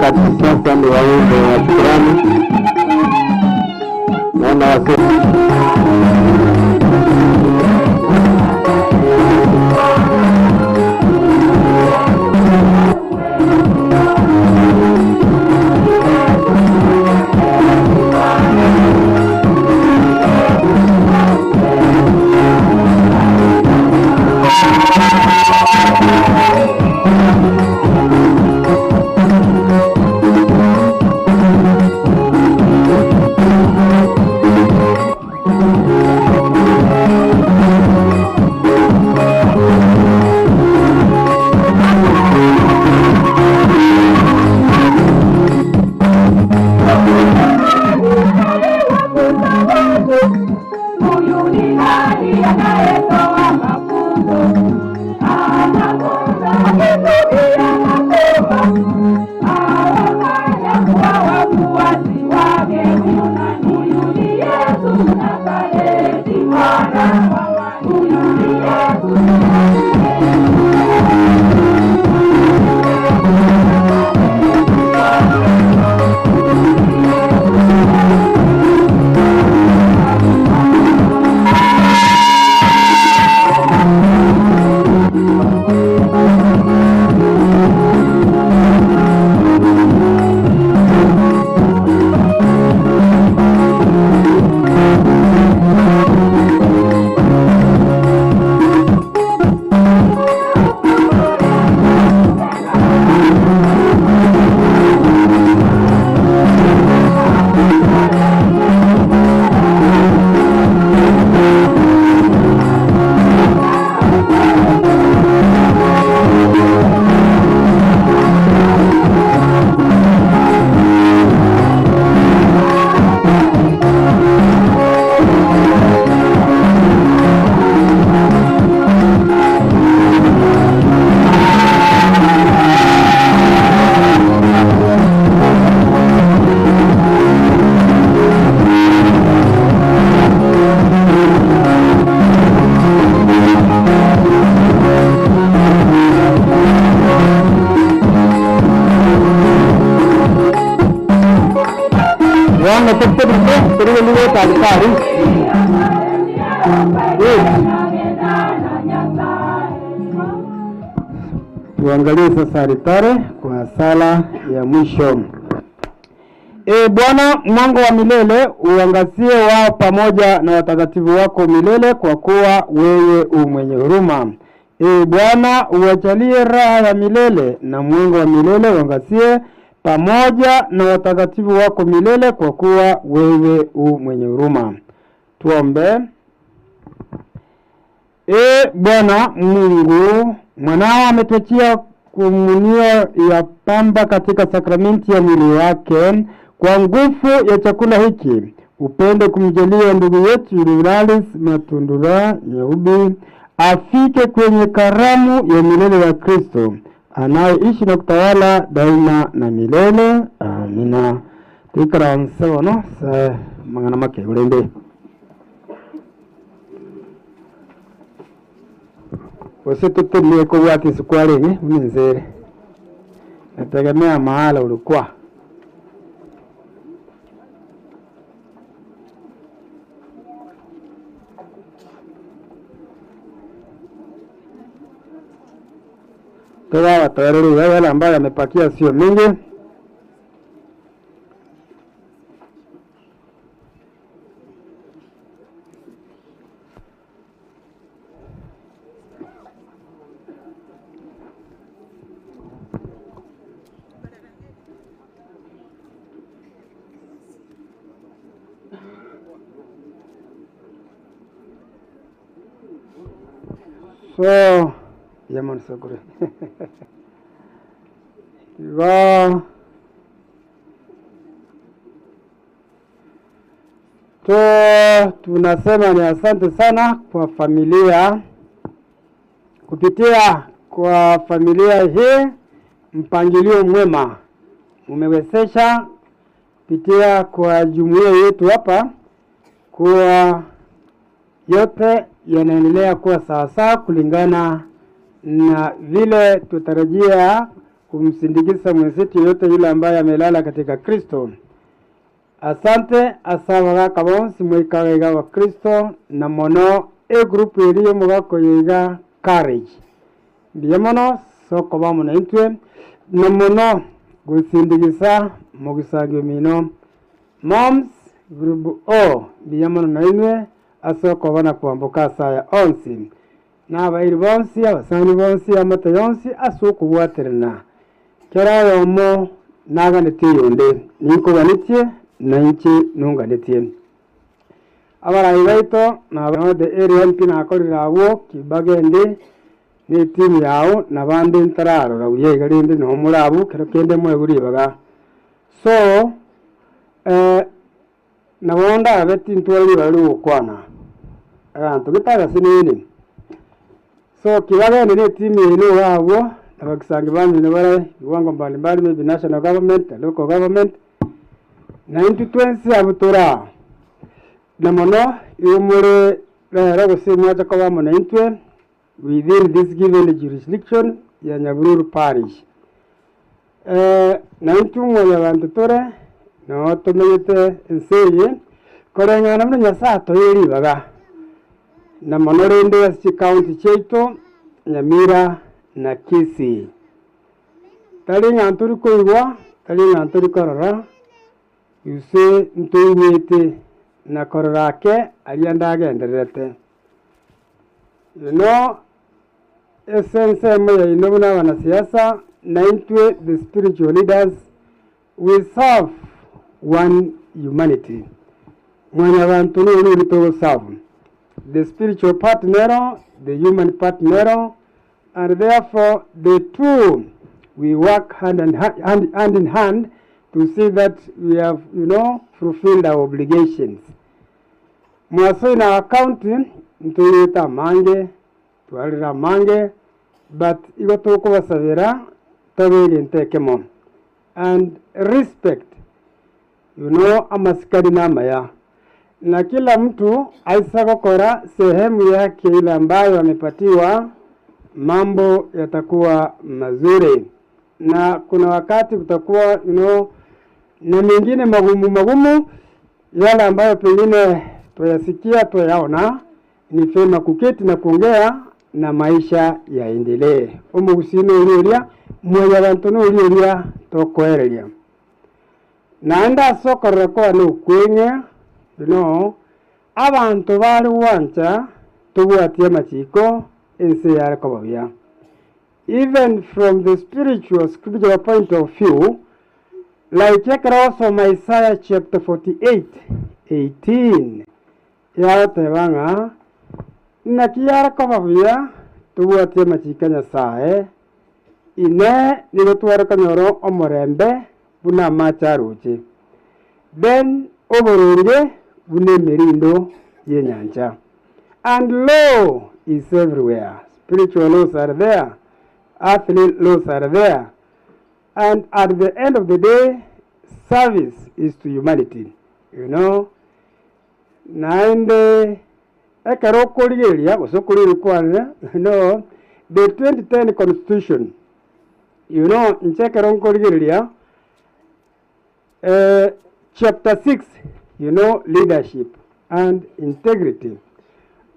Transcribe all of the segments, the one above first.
Katika sasa wa wimbo wa shukrani. Naona wazee Huyu ni nani anayetoa mafunzo? Anafunza akikudia na kufa, awafanya kuwa wafuasi wake. Huyu nani? Huyu ni Yesu Mnazareti, Bwana huyu ni Yesu. Bwana tukutukutu tuliwe talikari. Tuangalie sasa altare kwa sala ya mwisho. E Bwana, mwanga wa milele uangazie wao pamoja na watakatifu wako milele, kwa kuwa wewe u mwenye huruma. E Bwana, uwajalie raha ya milele na mwanga wa milele uangazie pamoja na watakatifu wako milele, kwa kuwa wewe u mwenye huruma. Tuombe. E Bwana Mungu, mwanao ametuachia komunio ya pamba katika sakramenti ya mwili wake. Kwa nguvu ya chakula hiki upende kumjalia ndugu yetu Eulalis Matundura Nyeubi afike kwenye karamu ya milele ya Kristo anayeishi na kutawala daima na milele. Amina. Twikaranse bono se mang'ana make urende Gose tutumie kobwata esukari eye buna ensere, nategemea mahala ulikuwa. Toga watoereri yale ambayo yamepakia sio mingi. So, jamani sokore. Igo to tunasema ni asante sana kwa familia kupitia kwa familia hii, mpangilio mwema umewezesha kupitia kwa jumuiya yetu hapa kuwa yote yanaendelea kuwa sawasawa kulingana na vile tutarajia Kumsindikiza mwenzetu yeyote yule ambaye amelala katika Kristo. Asante ase abagaka bonsi moikaga iga abakristo na mono egroup eria y'omogaka oyo iga Courage. Mbuya mono ase okoba amo naintwe na mono gosindigisa mogisangio omino. Moms group O mbuya mono nainwe ase okoba na kwamboka ase aya onsi. Na abairi bonsi, abasani bonsi, amate yonsi ase okobwaterana, kera oyomo naganetie oyonde, ninkoganetie, na inche nonganetie. Abarai baito na the area MP nakorire abwo ki bagende ne etimu yao na bande ntararora buya iga rende noo more abwo kero kende moegwe ribaga. So Nabo ndabe tintwara ribaga ri'ogokwana aganto gete agasenene. So kibagende ne etimu yaino iga abwo, na bakisangi bamino bare viwango mbalimbali maybe national government, local government, na intwe twensi abwo tore aa, na mono igo more rero gose mwacha koba amo naintwe within this given jurisdiction ya Nyabururu parish. Naintwe mwanyabanto tore, noo tomenyete ense eye, koreng'ana buna Nyasae atoeire ribaga, na mono rende ase chikaunti chiaito, Nyamira na Kisii. Tari ng'a ntori koigwa, tari ng'a ntori korora, gose ntoigwete na korora ake aria ndagendererete. Inwe ase ensemo yaino buna abanasiasa, naintwe the spiritual leaders, we serve one humanity. Mwanyabanto noro oria togoserve. The spiritual part nero, the human part nero, and therefore the two we work hand and hand, hand in hand to see that we have you know, fulfilled our obligations. Mwasoine our county ntoirete amange, twarire amange, but igo tokobasabera tobe egento ekemo and respect you know amasikani namaya na kila mtu aisa gokora sehemu yake ile ambayo amepatiwa mambo yatakuwa mazuri na kuna wakati kutakuwa you know, na mengine magumu magumu yale ambayo pengine twayasikia twayaona, ni vyema kuketi na kuongea na maisha yaendelee. Omogusii noria oria, mwanyabanto noria oria tokoereria. Naende ase okorora kwane okweng'e, you know, abanto bare gwancha tobwatie amachiko ense yare koba buya. Even from the spiritual scriptural point of view, like ekero ogosoma Isaiah chapter 48, 18, yagoteba ng'a naki yare koba buya tobwatie amachiko a Nyasae, inee nigo tware konyora omorembe buna amache aroche, then oboronge buna emerindo y'enyancha. And law is everywhere, spiritual laws are there, earthly laws are there, and at the end of the day service is to humanity, you know. Naende ekero okorigereria gose okorigereria kwane, you know, the 2010 constitution, you know, inche ekero nkorigereria Chapter 6, you know, leadership and integrity.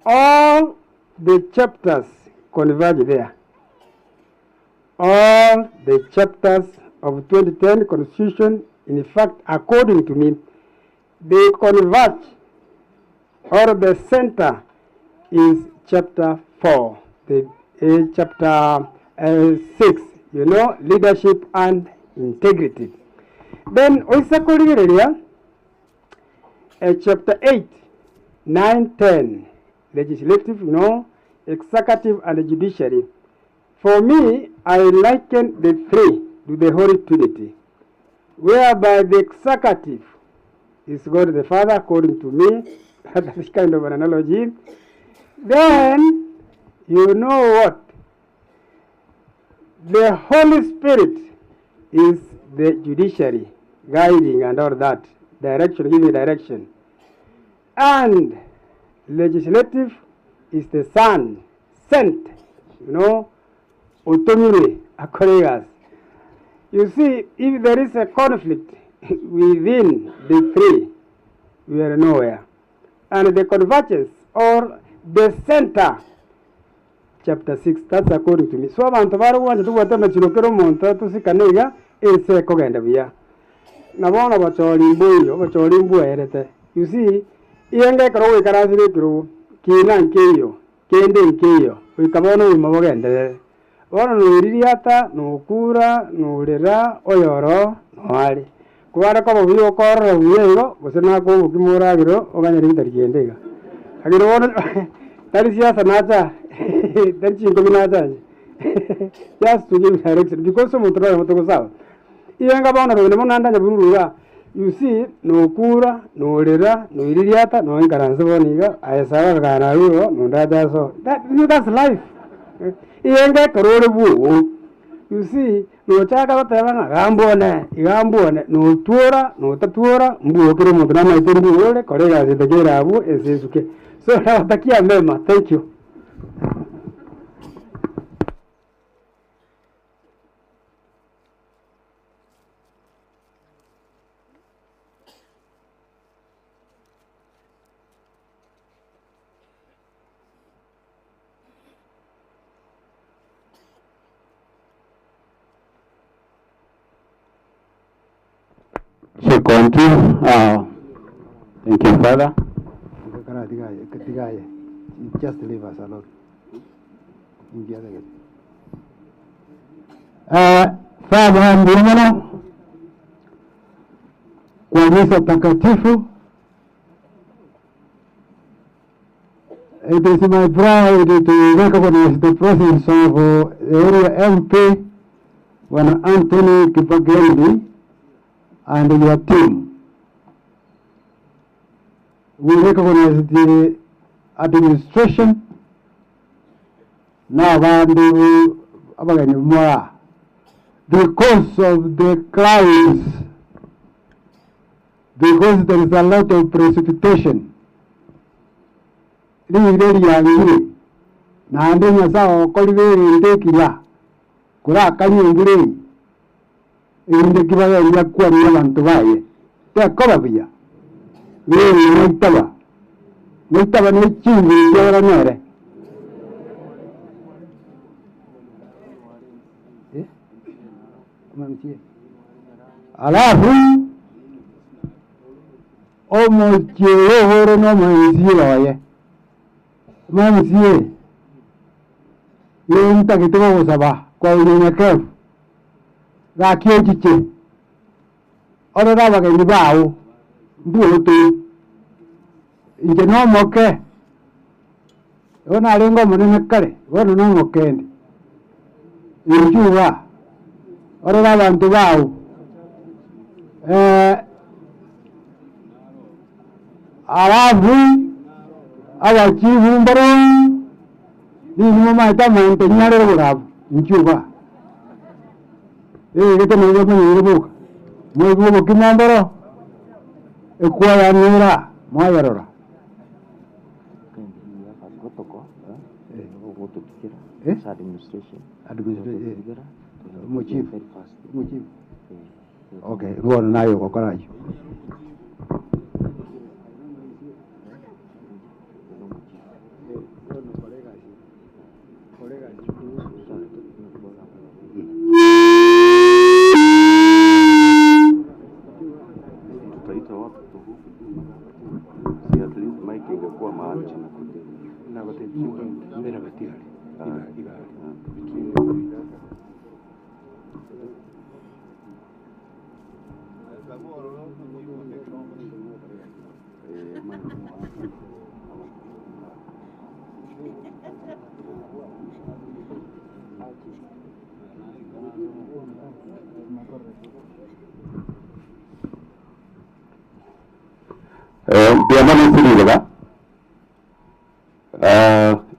All the chapters converge there. All the chapters of 2010 Constitution, in fact, according to me, they converge or the center is chapter 4, the chapter 6, you know, leadership and integrity. Then oise korigereria chapter 8, 9, 10, legislative, you know, executive and judiciary. For me, I liken the three to the Holy Trinity, whereby the executive is God the Father, according to me, that is kind of an analogy. Then, you know what? The Holy Spirit is the judiciary, guiding and all that, direction, giving direction. And legislative is the Son, sent, you know, otomire akore egasi. You see, if there is a conflict within the three, we are nowhere. And the convergence or the center, chapter 6, that's according to me. So abanto bare gwancha tobwate amachiko kera omonto atosikane iga, ense ekogenda buya. Na bono obochori mboiyo, obochori mbwaerete. You see, iga ekero ogoikaransire ekerogo, kina nkeiyo, kende nkeiyo, goika bono obogima bogenderere. Bono noiririata, nokura, norera, oyoro noare. Kobare koba buya okorora buya igo, gose nakoe obokima oragere oganyere bitari kende iga. Lakini bono tari siasa nacha tari chinkobi nacha inche just to give direction because omonto noyomo togosaba. Irenga bono rende bono naende nyabururu igaa, you see nokura, norera, noiririata, noinkaranse bono iga, aye sawa akagana arue igo, nonde ache asoe. That you know that's life. Irenga ekero ore bwogo, you see, nochaka goteba ng'a iga mbwone, iga mbwone, notwora, notatwora, mbwogo kera omonto namaete mbwogo ore, kora egasi etakeire ere abwo, ense esuke. So nabatakia mema, thank you. Second, thank you, Father. Just leave us alone. Father, mbuya mono kwa misa takatifu. It is my pride to recognize the presence of the area MP, Bwana Anthony Kibagendi, and your team. We recognize the administration n'abandu abageni mwa because of the clouds, because there is a lot of precipitation. Riire riangire naende Nyasae okorire egento ekiya korakanie embura eye, erinde kibagendi akwanie abanto baye, tekoba buya. Ee, noitaba, noitaba ne chinguru chiaye nere. Eh? Alafu omochie oyo ore nomoensie oye, omoensie nigo ntagete gogosaba kwa unyenyekevu, gaki ochiche orore abageni bao mbuote, inche nomoke, igo narenge omonene kare, bono nomoke inde. Inchuo igaa, orore abanto bao alafu abachifu mbaro ninwe momanyete amonto nyarere borabu, inchuo igaa. Egete nigo momenyire boka, moigwe obokima mboro, ekwayanera mwayerora. Eh? Omochifu, omochifu. Okay, bono naye ogokora ayio. Tutaita watu tu. Si at least mic ingekuwa mahali. Mbuya mono ase riroba,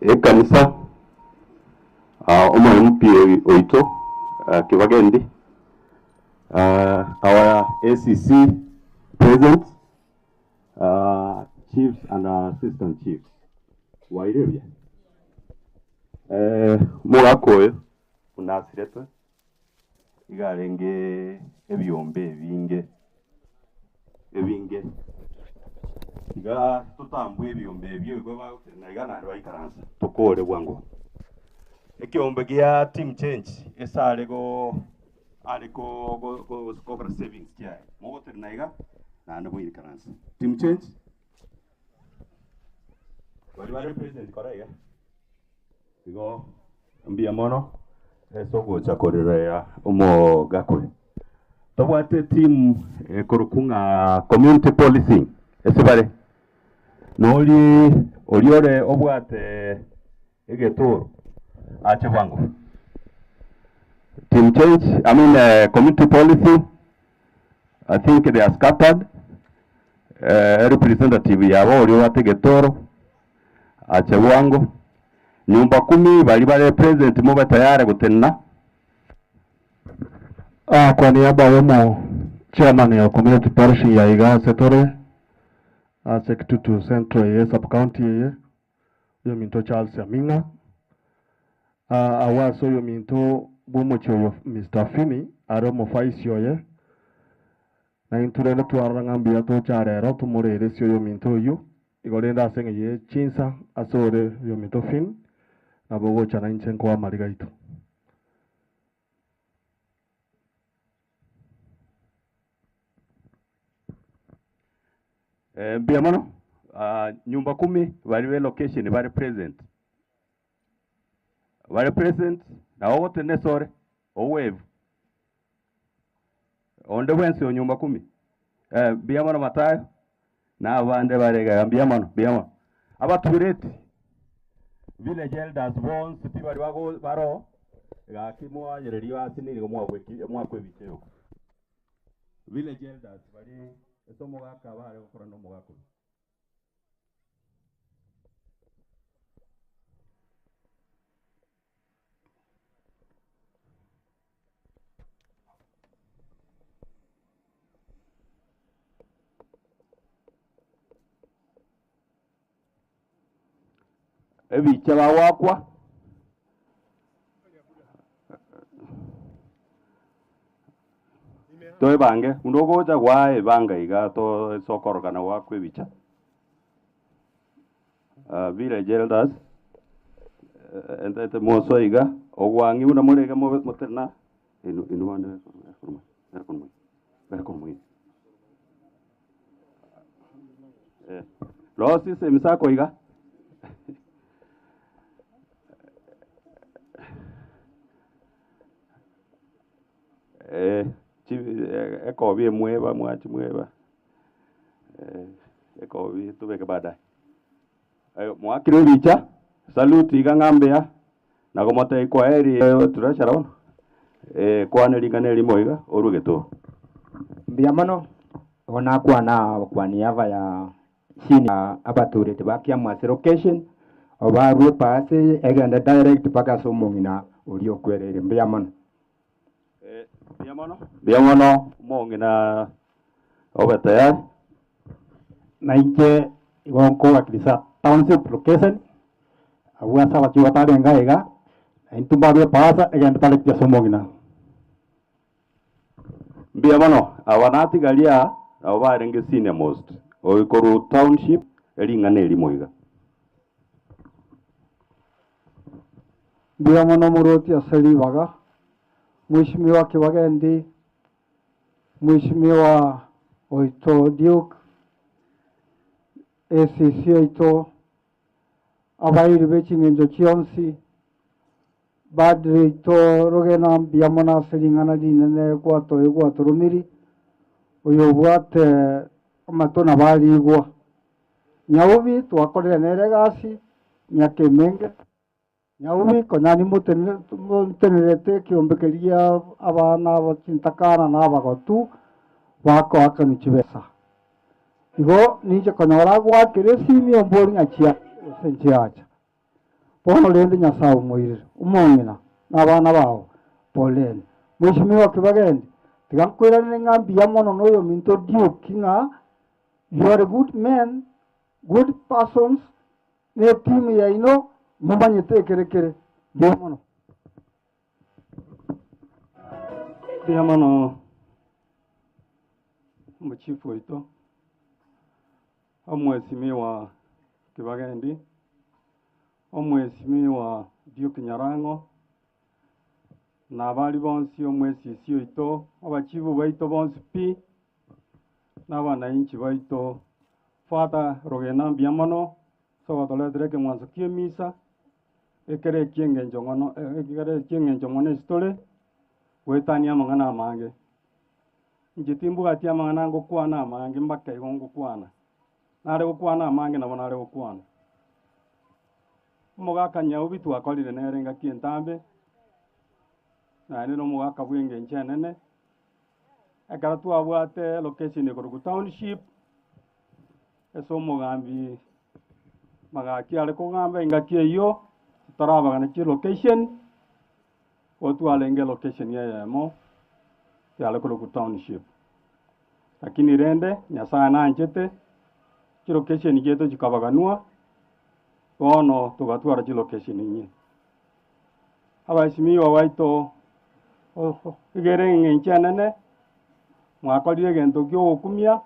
ekanisa, omo MP oito Kibagendi, our ACC president, chiefs and assistant chiefs, bwairire buya? Omogaka oyo buna asiretwe. Iga arenge ebiombe ebinge ebinge. Iga totambwe ebiombe ebio igo bagotenena iga naende baikaransa tokore bwango. Ekiombe gia team change ase are go are ko go- go- gokora savings chiaye, mogotenena iga naende moikaranse. Team change, baria bare present kora iga. Igo mbuya mono ase ogocha korerea omogaka oyo. Tobwate etimu ekorokwa ng'a community policing ase bare, nori oria ore obwate egetoro ache bwango. Team change, I mean community policing, I think they are scattered, representative yabo oria obwate egetoro Ache bwango. Nyumba kumi baria bare present mobe tayari gotenena. Ah, kwa niaba y'omo chairman ya community policing ya iga ase tore ase Kitutu Central eye sub county eye oyominto Charles Aming'a ah, agwo ase oyominto bw'omochie oyo Mister Finney are omofaisi oye Na intwe rende twarora ng'a mbuya toche aa rero tomoreresie oyominto oyio, igo rende ase eng'encho ye chinsa ase ore oyominto Finn, nabo ogocha nainche nkoe amariga aito. Mbuya mono, nyumba kumi baria be location bare present, bare present nabo ogotenena ase ore, owave. Onde bwensi o nyumba kumi, eh, mbuya mono Mathayo, na abande bare iga, mbuya mono, mbuya mono. Abatureti, village elders bonsi pi baria bago baroo, gaki mwanyererio ase nigo mwabweki mwakwa ebicha eyoko. Village elders baria ase omogaka bare gokora na omogaka oyio. Ebicha bagwakwa. Toebange, buna ogocha gwaebanga iga to ase okorokana gwakwa ebicha. Village elders, ntete mosoe iga, obwang'i buna more iga mobe motenena inu inwe bono Rosia ase emisako iga. Ekobi emweba mwachi mweba. Ekobi tobeke baadaye. Mwakire ebicha, salute iga ng'a mbuya, na komotebia kwaheri treasurer bono, kwana ring'ana erimo iga orwe egetoro. Mbuya mono, igo nakwana kwa niaba ya senior abatureti ba Kiambu ase location, obarue pasi egende direct mpaka ase omong'ina oria okwereire. Mbuya mono. Mbuya mono, mbuya mono omong'ina obe tayari. Na inche igo nkowakilisha township location, abwo ase abachie batarenge aiga, na intwe mbarue pasa egende tareti ase omong'ina. Mbuya mono, aba natigaria aa nabo barenge senior most, oyo korwa township ering'ana erimo iga. Mbuya mono omorwoti ase ribaga, Mweshimiwa Kibagendi, Mweshimiwa oito Duke, ACC oito, abairi be ching'encho chionsi, Padre oito Rogena mbuya mono ase ring'ana rinene gwatoe gwatoromiri, oyobwate amato nabo arigwa. Nyaubi twakorire nere egasi miaka emenge, Nyaubi konya nimotenerete ekiombe keria abana aba chintakana na abagotu bakoakanwa chibesa. Igo ninche konyora agoakera esimi ombori ng'a chiacha gose nchiacha. Bono rende Nyasae omoirire, omong'ina, na abana bao, poleni. Mweshimiwa Kibagendi, tiga nkoiranere ng'a mbuya mono noyominto Duke ng'a You are good men, good persons, ne etimu yaino momanyete ekere kere. Mbuya mono. Mbuya mono omochifu oito, omwesimigwa Kibagendi, omwesimigwa Duke Nyarang'o, na abari bonsi omwesisi oito, abachifu baito bonsi pi, na abanainchi baito. Father Rogena mbuya mono, ase ogotoretera ekeng'wanso kia emisa, ekere eki'engencho mono ekere eki'engencho mono ase tore, goetania amang'ana amange. Inche timbwati amang'ana ngokwana amange mpaka igo ngokwana, nare gokwana amange nabo nare gokwana. Omogaka Nyaubi twakorire nere engaki entambe, naende na omogaka bw'engencho enene, ekero twabwate location ekorokwa township, ase omogambi Magaki are kogamba engaki eyio, totarabagana chilocation, Igo twarenge location eyemo yare korokwa township. Lakini rende Nyasaye nanchete, chilocation chiaito chikabaganwa, bono togatwara chilocation inye. Abaesimigwa baito iga ere eng'encho enene, mwakorire egento kia ogokumia,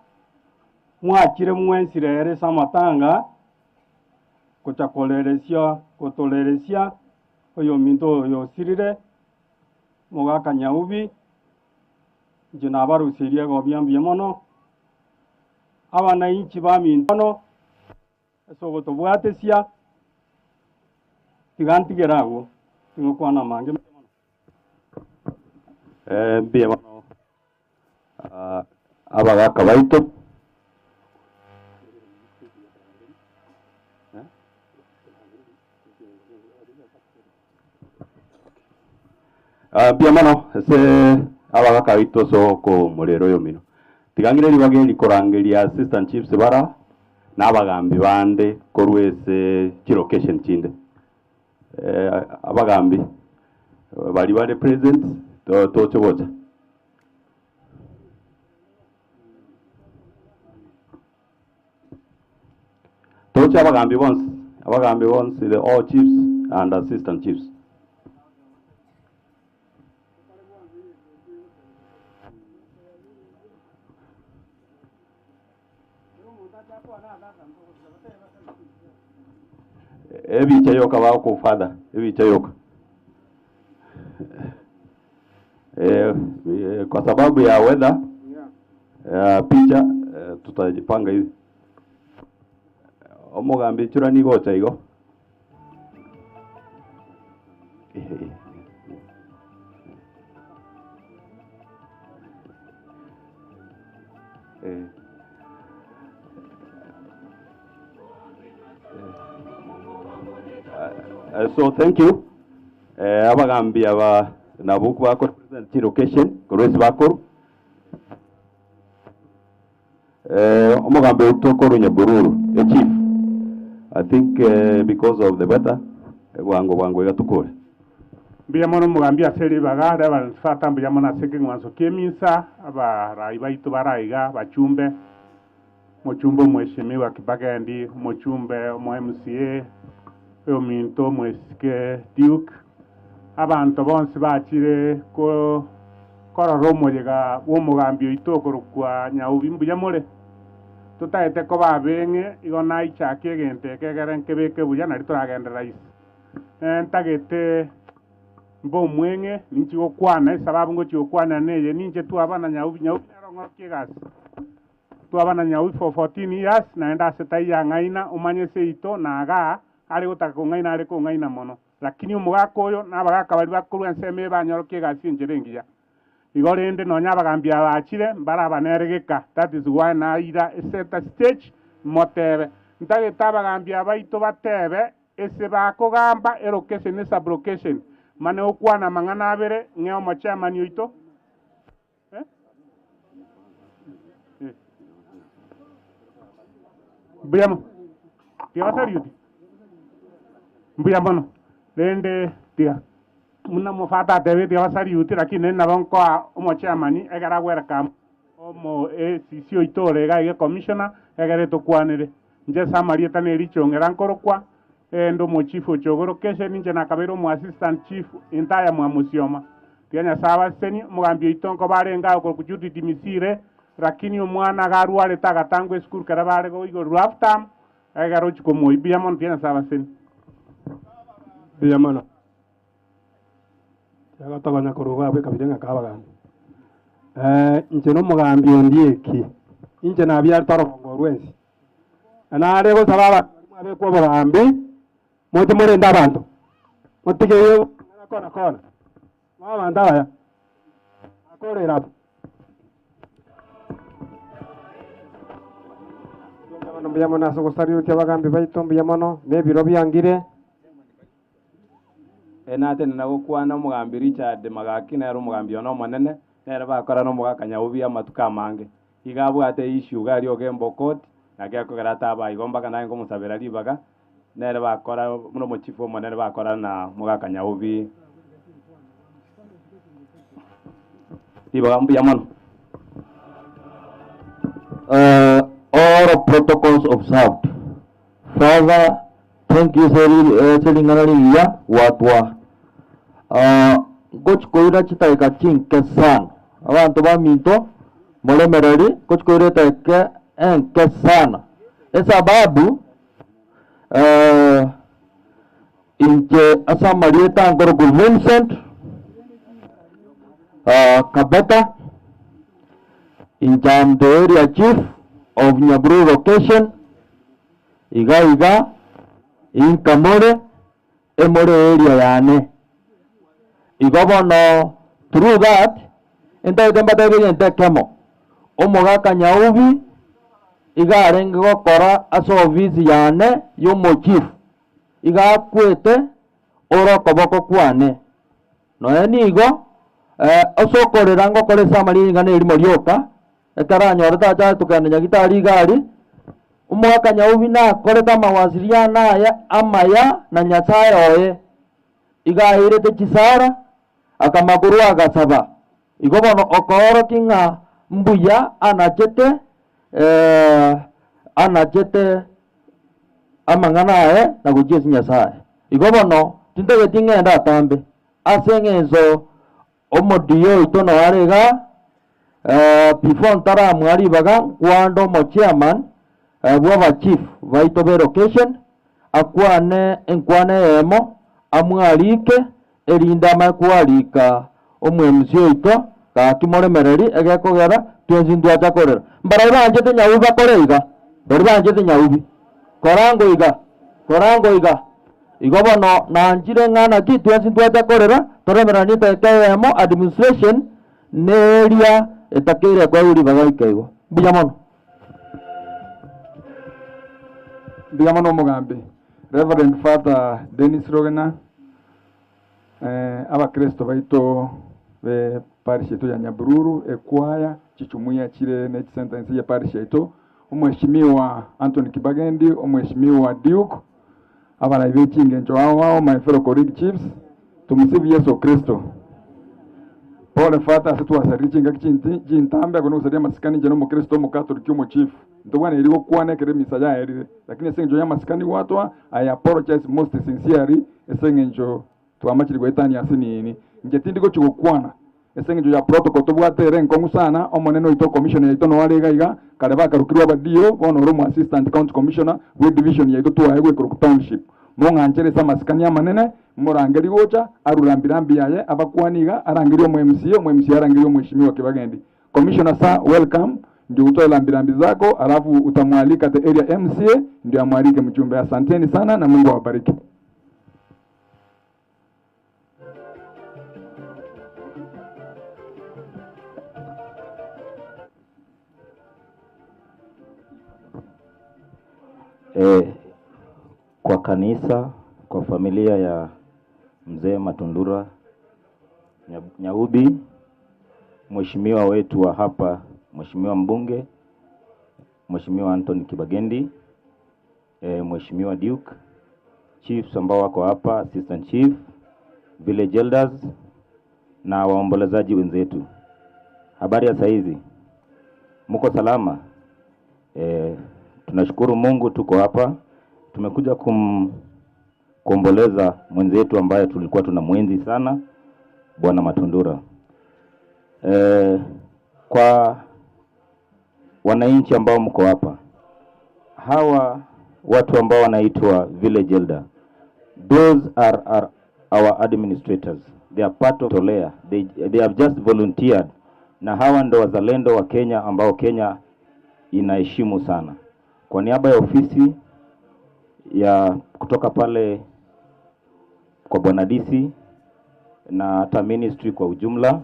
mwachire mwensi rero ase amatanga, gocha koreresia gotoreresia. Oyominto oyo osirire, omogaka Nyaubi, inche nabarusirie egobia mbuya mono, abanainchi baminto mono, ase ogotobwatesia, tiga ntigere agwo, tingokwana amange mbuya mono. Mbuya mono abagaka baito. Mbuya mono ase abagaka baito ase okomorera oyomino. Tiga ng'ire ribaga eri korangeria assistant chiefs bara na abagambi bande korwa ase chilocation chinde. Abagambi baria bare present toche gocha. Toche abagambi bonsi, abagambi bonsi, the all chiefs and assistant chiefs. Ebicha yoka bagokofadha, ebicha yoka. Eh, eh, kwa sababu ya weather eh, picha eh, tutajipanga hivi. Omogambi chura nigo ocha igo. Eh. Eh, so thank you eh, abagambi aba nabo bako represent location korwa ase bakorwa eh, omogambi oito korwa Nyabururu e chief I think eh, because of the weather eh, bwango bwango iga tokore. Mbuya mono omogambi ase ribaga, Reverend Father mbuya mono ase ekeng'wanso ki'emisa, abarai baito bare aiga, abachumbe, omochumbe omweshimiwa Kibagendi, omochumbe omo MCA, oyominto omwesike Duke, abanto bonsi bachire ko korora omoyega bw'omogambi oito okorokwa Nyaubi mbuya more? Totaete koba abeng'e, igo naichake egento eke egere nkebeke buya nari toragende rahisi. Ntagete mbe omweng'e, ninchi gokwana, esababu ngochia gokwana neye, ninche twaba na Nyaubi, Nyaubi nere ong'orokia egasi. Twaba na Nyaubi for 14 years, naende ase taiyo ang'aina, omanye seito, na igaa, are gotaka kong'aina are kong'aina mono. Lakini omogaka oyo, na abagaka baria bakorwa ensemo eye banyorokia egasi enchera engiya. Igo rende nonya abagambi aba bachire, mbarabanere geka, that is why naira ecenter stage motebe. Ntagete abagambi aba baito batebe Ase bakogamba elocation ne sublocation, mane gokwana amang'ana abere ng'e omochairman oito. Eh? Eh. Mbuya mono. Tiga basariuti. Mbuya mono. Rende tiga buna omofata atebete tiga basariuti lakini nere nabo nkoa omochairman ekero agwereka omo ACC oito ore iga iga ecommissioner egere tokwanere. Inche ase amarieta ne richong'era nkorokwa, ee, inde omochifu o Chogoro Location, inche nakabeire omoassistant chief entire mwa Musioma. Tiga Nyasae abasesenie, omogambi oito nkoba arenge agokorokwa Judith Misire, rakini omwana iga arwarete agatangwa esukuru kera bare goigorerwa half term, ekero ochia komoyia. Mbuya mono, tiga Nyasae abasesenie. Mbuya mono. Tiga korwa iga abwo ekabira ng'a kabagambi. Inche nomogambi ondieki, inche nabiarete orogongo orwa ense, na nare gosaba abanto baria mwabekwa obogambi, moche morende abanto, motige amang'ana kona kona, mobe abanto abaya, nakorera abwo. Mbuya mono ase ogosariutia abagambi baito, mbuya mono, na ebiro biangire. Natenena gokwana omogambi Richard Magaki nere omogambi one omonene, nere bakora nomogaka Nyaubi amatuko amange. Iga abwate issue iga aria Ogembo court, naki akogera ataba igo mpaka naye nkomosabera ribaga, nere bakora buna omochifu omonene bakora na mogaka Nyaubi ribaga mbuya mono. All protocols observed. Father, thank you ase ring'ana rigiya gwatwa. Ngochi koira chidakika chinke sana. Abanto baminto moremereri, ngochi koira edakika enke sana. Esababu inche ase amarieta nkorokwa Vincent Kabeta, inche am the area chief of Nyabururu location, iga iga inkamore emore area yane. Igo bono through that, ntagete mbatebie egento ekemo, omogaka Nyaubi iga arenge gokora ase ofisi yane ya omochief, iga akwete ore okoboko kwane. Nonya nigo ase okorera ngokora ase amaria ring'ana erimo rioka, ekero anyorete acha tokogenda Nyagitari iga aria, omogaka Nyaubi nakorete amawasiliano aye amaya na Nyasaye oye, iga airete chisara, akamagorwa agasaba. Igo bono okoorokia ng'a mbuya anachete anachete amang'ana aye na gochia ase Nyasaye. Igo bono tintageti ng'ende atambe, ase eng'encho omodio oito noyo are igaa, before ntaramoa ribaga nkwande omochairman bw'abachief baito be location, akwane enkwana eyemo, amwarike, erinde amanye kwarika omo-MC oito, gaki moremereri egekogera twensi ntwacha korera. Mbarabwo banchete nyaubi bakore iga, baria banchete nyaubi, korango iga, korango iga. Igo bono nanchire ng'a naki twensi ntwacha korera, toremereranie etageka eyemo administration neria etakeire koegwa ribaga ike igo. Mbuya mono. Mbuya mono omogambi. Reverend Father Dennis Rogena, abakristo baito be parish yaito ya Nyabururu, ekwaya, chichumuiya chire ne chisenta inse ye parish yaito, Omweshimiwa Anthony Kibagendi, Omweshimiwa Duke, abarai be chingencho ao ao, my fellow colleague chiefs, Tumusifu Yeso Kristo. Pole Father ase twasarire chingaki chinti chintambe ako nogosaria amasikani inche nomokristo omokatoliki omochief ntobwaneri gokwana ekero emisa yaerire lakini ase eng'encho y'amasikani gwatoa I apologize most sincerely ase eng'encho twamachire goetania ase nini inche tindi gochi gokwana ase eng'encho ya protocol tobwate ere enkong'u sana omonene oito commissioner yaito noyo are iga iga kare bakarokirwe abadio bono ore omo assistant county commissioner bwe division yaito twaegwa ekorokwa township mong'anchere ase amasikani amanene Morangerie gocha, arure rambi-rambi yaye, abakwane iga, arangerie omo MCA, omo MCA arangerie omweshimiwa Kibagendi. Commissioner sir, welcome, ndio utoe rambi-rambi zako, alafu utamwalika the area MCA, ndio amwalike mjumbe. Asanteni sana na Mungu awabariki. Eh, kwa kanisa, kwa familia ya mzee Matundura Nyaubi, mheshimiwa wetu wa hapa, mheshimiwa mbunge, mheshimiwa Anthony Kibagendi, mheshimiwa Duke, chiefs ambao wako hapa, assistant chief, village elders na waombolezaji wenzetu. Habari ya saizi? Muko salama? Tunashukuru Mungu tuko hapa. Tumekuja kuomboleza mwenzetu ambaye tulikuwa tunamwenzi sana, Bwana Matundura. Eh, kwa wananchi ambao mko hapa, hawa watu ambao wanaitwa village elder, those are our administrators, they are part of Tolea. They have just volunteered, na hawa ndo wazalendo wa Kenya ambao Kenya inaheshimu sana. Kwa niaba ya ofisi ya kutoka pale kwa Bwana DC na hata ministry kwa ujumla,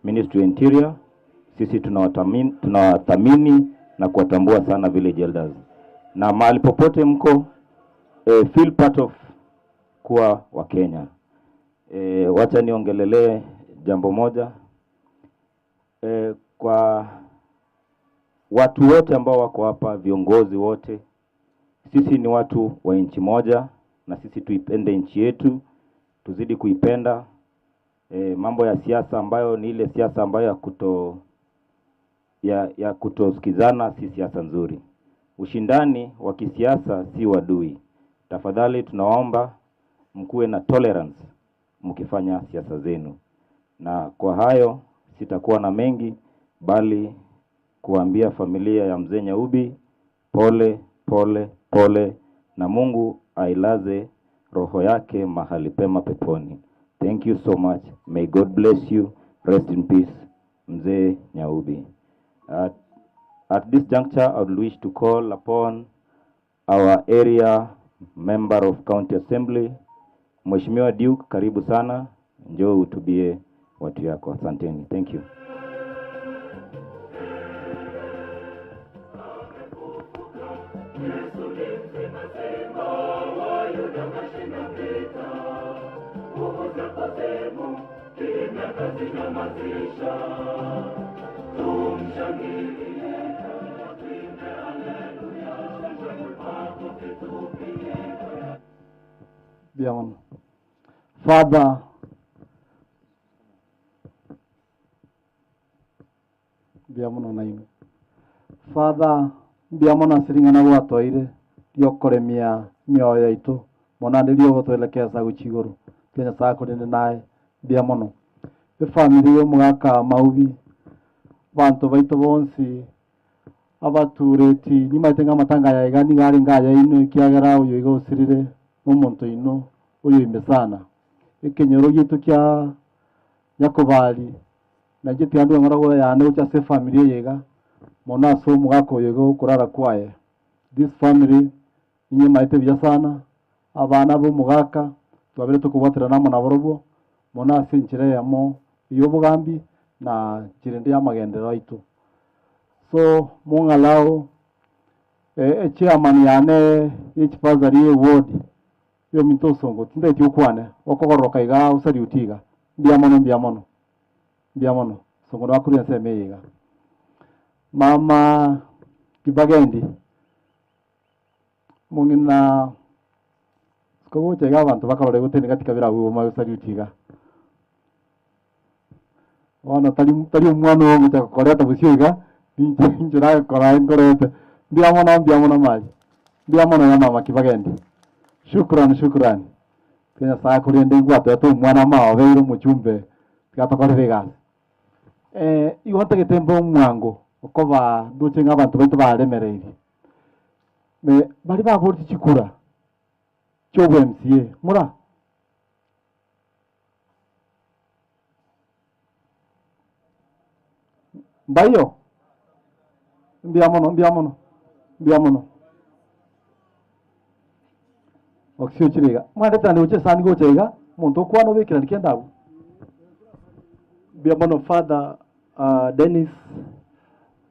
Ministry ya Interior, sisi tunawathamini na kuwatambua sana village elders, na mahali popote mko feel part of kuwa wa Kenya. Wacha niongelelee jambo moja kwa watu wote ambao wako hapa, viongozi wote, sisi ni watu wa nchi moja, na sisi tuipende nchi yetu, tuzidi kuipenda. Mambo ya siasa ambayo ni ile siasa ambayo ya kutosikizana si siasa nzuri. Ushindani wa kisiasa si uadui. Tafadhali tunawaomba mkuwe na tolerance mkifanya siasa zenu. Na kwa hayo sitakuwa na mengi, bali kuambia familia ya Mzee Nyaubi pole pole pole, na Mungu ailaze roho yake mahali pema peponi. Thank you so much. May God bless you. Rest in peace, Mzee Nyaubi. At this juncture, I would wish to call upon our area member of County Assembly, Mheshimiwa Duke, karibu sana, njoo uhutubie watu yako. Asanteni. Thank you. Beyond. Father, mbiamono naime. Father, mbiamono asiringana gwatwaire riokoremia mioyo yaitu mona ndirio gutwelekeza guchiguru Kenya saa kurinde naye mbiamono efamily y'omogaka maubi bantu baito bonsi abatureti nimaete ng'a amatanga yaiga niga are ngaya ino ekiagera oyo iga osirire n'omonto ino oyo ime sana ekenyoro gietu kia nyakobari nainche tiga ng'ora goyane gocha ase efamily eye iga mono ase omogaka oyo iga okorara kwaye. This family ninye maete buya sana abana ba omogaka twabere tokobwaterana amo nabarobwo mono ase enchera eyemo ya obogambi na nchera ende ya amagenderero aito. So mong'alao echairman yane ya echibasari ya eward yominto osongo tindaeti okwane okogororoka iga osariuti iga mbuya mono mbuya mono mbuya mono songo nabakorwa ensemo eye iga. Mama Kibagendi mong'ina sikogocha iga abanto bakarora gotene katika birabu boma osariuti iga bono tari tari omwana ogocha gokoreta bosio iga ninche inche nagokora nkorete mbuya mono mbuya mono mari mbuya mono ya mama Kibagendi. Shukrani shukrani Kenya saa kurende ngwatwete omwana maobeire omochumbe tigatokorera egasi. Igo ntagete mbe omwango okoba ndoche ng'a abanto baito baremereirie me bari baboreti chikura chia obo MCA mura mbaiyo mbuya mono mbuya mono mbuya mono okisio chire iga mwandeterani gocha esani gocha iga omonto okwana obekerani kende abwo. Mbuya mono Father Dennis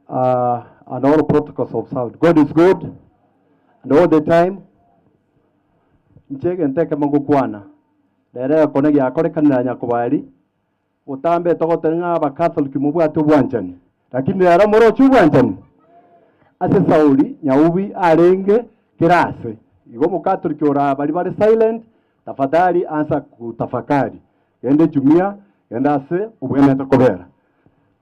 and all protocols observed. God is good and all the time. Nche egento ekemo ngokwana rero ekone giakorekanera nyakobari otambe togotera ng'a abakatholiki mobwate obwanchani lakini rero moroche obwanchani ase Sauli Nyaubi arenge kerase igo omokatholiki ora bari bare silent tafadhali ansa kutafakari genda ejumia genda ase obwenerete kobera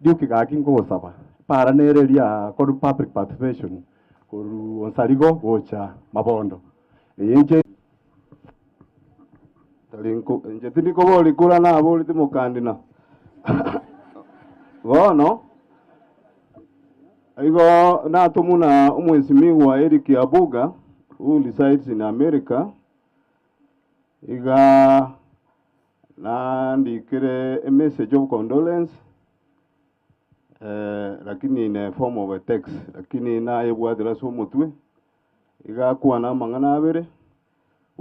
Duke gaki nkogosaba para nere eria koru public participation koru onsarigo gocha mabondo eye nche. Tari nko inche tindi kobori kura naboreti mokandina. Bono, igo natomwa na omwesimigwa Eric Abuga who resides in America, iga nandikire emessage of condolence lakini in a form of a text, lakini nayebwatire ase omotwe, iga akwana amang'ana abere,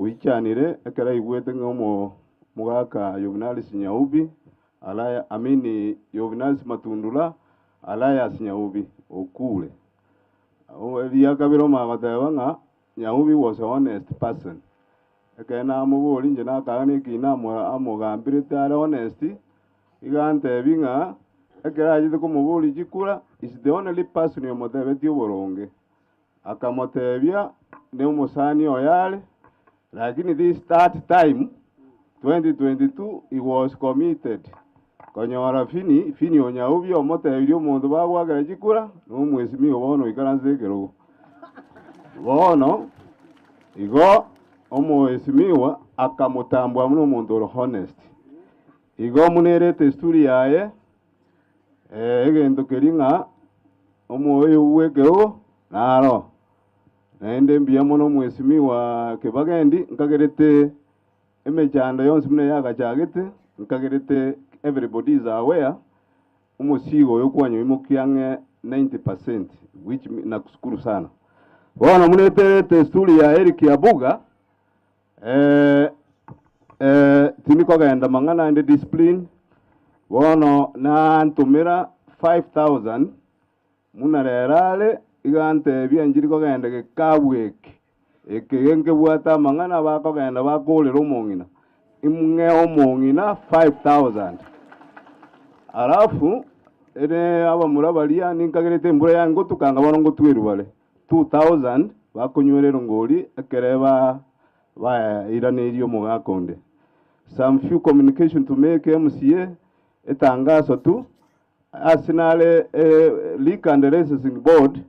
Oichanire ekero aigwete ng'a omogaka Yuvinalis Nyaubi Alaya, I mean Yuvinalis Matundula Alias Nyaubi okure. Eria kabere omanya goteba ng'a Nyaubi was a honest person. Ekero namoboria inche nakaga nekina amogambirete are honest, iga antebi ng'a ekero achete komoboria chikura is the only person omotebetie oboronge. Akamotebia, Nomosani oye are, lakini this that time 2022 he was committed konyora Fini, Fini Onyaubia omotebirie omonto bagoakera chikura nomwesimigwa bono oikaransete ekerogo. Bono igo omoesimigwa akamotambua buna omonto ore honest. Igo buna ere etesturi yaye egento keria ng'a Omoyo bw'ekerogo naro, naende mbuya mono omwesimigwa Kibagendi, nkagerete emechando yonsi buna yagachagete, nkagerete everybody is aware, omosigo oyo kwanyoimokia ang'e 90% which nakushukuru sana. Bono buna eterete esturi ya Eric Abuga, Tindi kogenda mang'ana ande discipline, bono nantomera 5000 buna rero are, iga antebia nchiri kogenda gekabu eke, eke iga nkebwate amang'ana bakogenda bakorera omong'ina, ing'e omong'ina 5000. Alafu ere abamura baria ninkagerete embura yangotuka anga bono ngotwerwa bare. 2000 bakonywera erongori ekere ba bairaneirie omogaka onde. Some few communication to make MCA etangaso tu ase nare Liquor and Licensing Board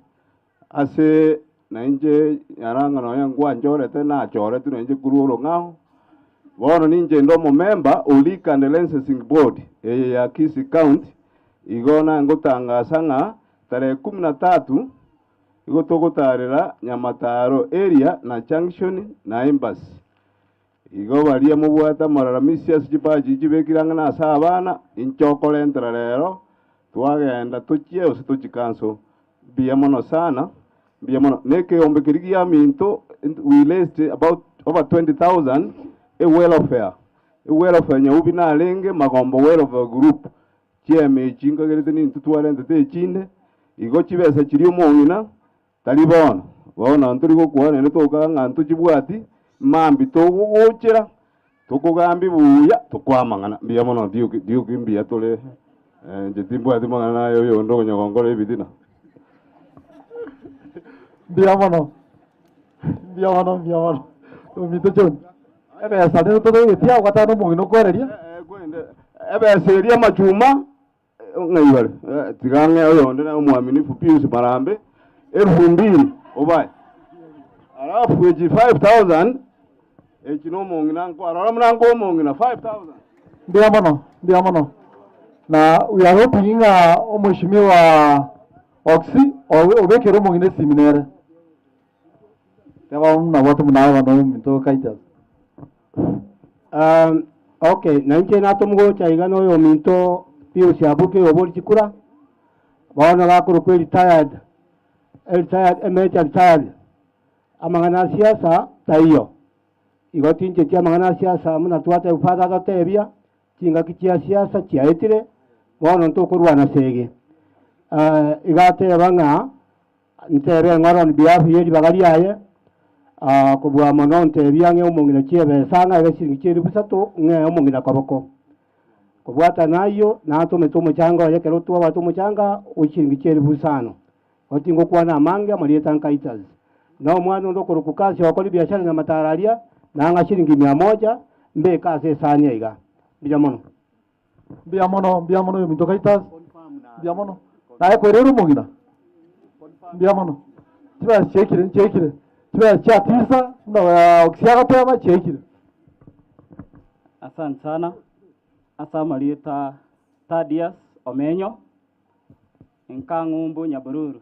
ase nainche Nyarang'a nonya nkwanchorete nachoretwe nainche korwa orong'ao bono ninche inde omomember o Liquor and Licensing Board eye ya Kisii County igo nangotangasa ng'a Tarehe kumi na tatu igo togotaarera Nyamataro area na Junction na Embassy. Igo baria mobwate amararamisi ase chibaji chibekire ang'e nase abana, inche okorentera rero twagenda tochie gose tochie council. Mbuya mono sana, mbuya mono. Na ekeombe keria giaminto we raised about over 20,000 e welfare, e welfare Nyaubi narenge Magombo welfare group. Chiema echi nkagerete nintwe twarentete echinde, igo chibesa chiria omong'ina tari bono. Bono ntori gokwana naende tokaga ng'a ntochibwati, mambia togogochera, tokogambia buya, tokoa amang'ana. Mbuya mono Duke, Duke mbuya tore, inche timbwati mang'ana naye oyonde okonya gonkora ebitina. Mbuya mono, mbuya mono, mbuya mono. Ominto John, ebesa rero totoigeti agwo gatano omong'ina okwereria. Ebesa eria amachuma ng'ai bare? Tiga ng'e oyonde naye omwaminifu Pius Marambe elfu mbili obae. Alafu echi 5000 echi nomong'ina nkoa rora buna nkoa omong'ina 5000. Mbuya mono, mbuya mono. Na we are hoping ng'a omweshimiwa Oxy obekere omong'ina esimi nere. Teba nabwate buna aye bono ominto Titus. Okay, na inche natomgocha iga na oyominto Pius Abuke obori chikura, bono gakorokwa eretired, eretired, emejor retired, amang'ana a siasa taiyo. Igo tincheti amang'ana a siasa buna twatebia father atotebia, chingaki chia siasa chiaetire, bono ntokorwana segi. Iga ateba ng'a Ntebe eng'ora on behalf ye ribaga riaye, kobua mono ntebie ang'e omong'ina chiebesa ng'a ebe chiringi chi'elifu isato ng'ee omong'ina koboko. Kobwatana ayio, natomete omochango oye ekero twabwate omochanga o chiringi chi'elifu isano. Igo tingokwana amange amarieta nkaitasi. Na omwana onde okorokwa Kasi ogokora ebiashara nyamataro aria, nang'a chiringi mia moja, mbeke ase esani aiga. Mbuya mono. Mbuya mono, mbuya mono oyominto Titus, mbuya mono. Naye kwerera omong'ina, mbuya mono. Chibesa chiaikire, chiaikire, chibesa chia tisa, buna Oxy agoteba chiaikire. Asante sana ase amarieta Thaddeus Omenyo, nka ng'umbu Nyabururu.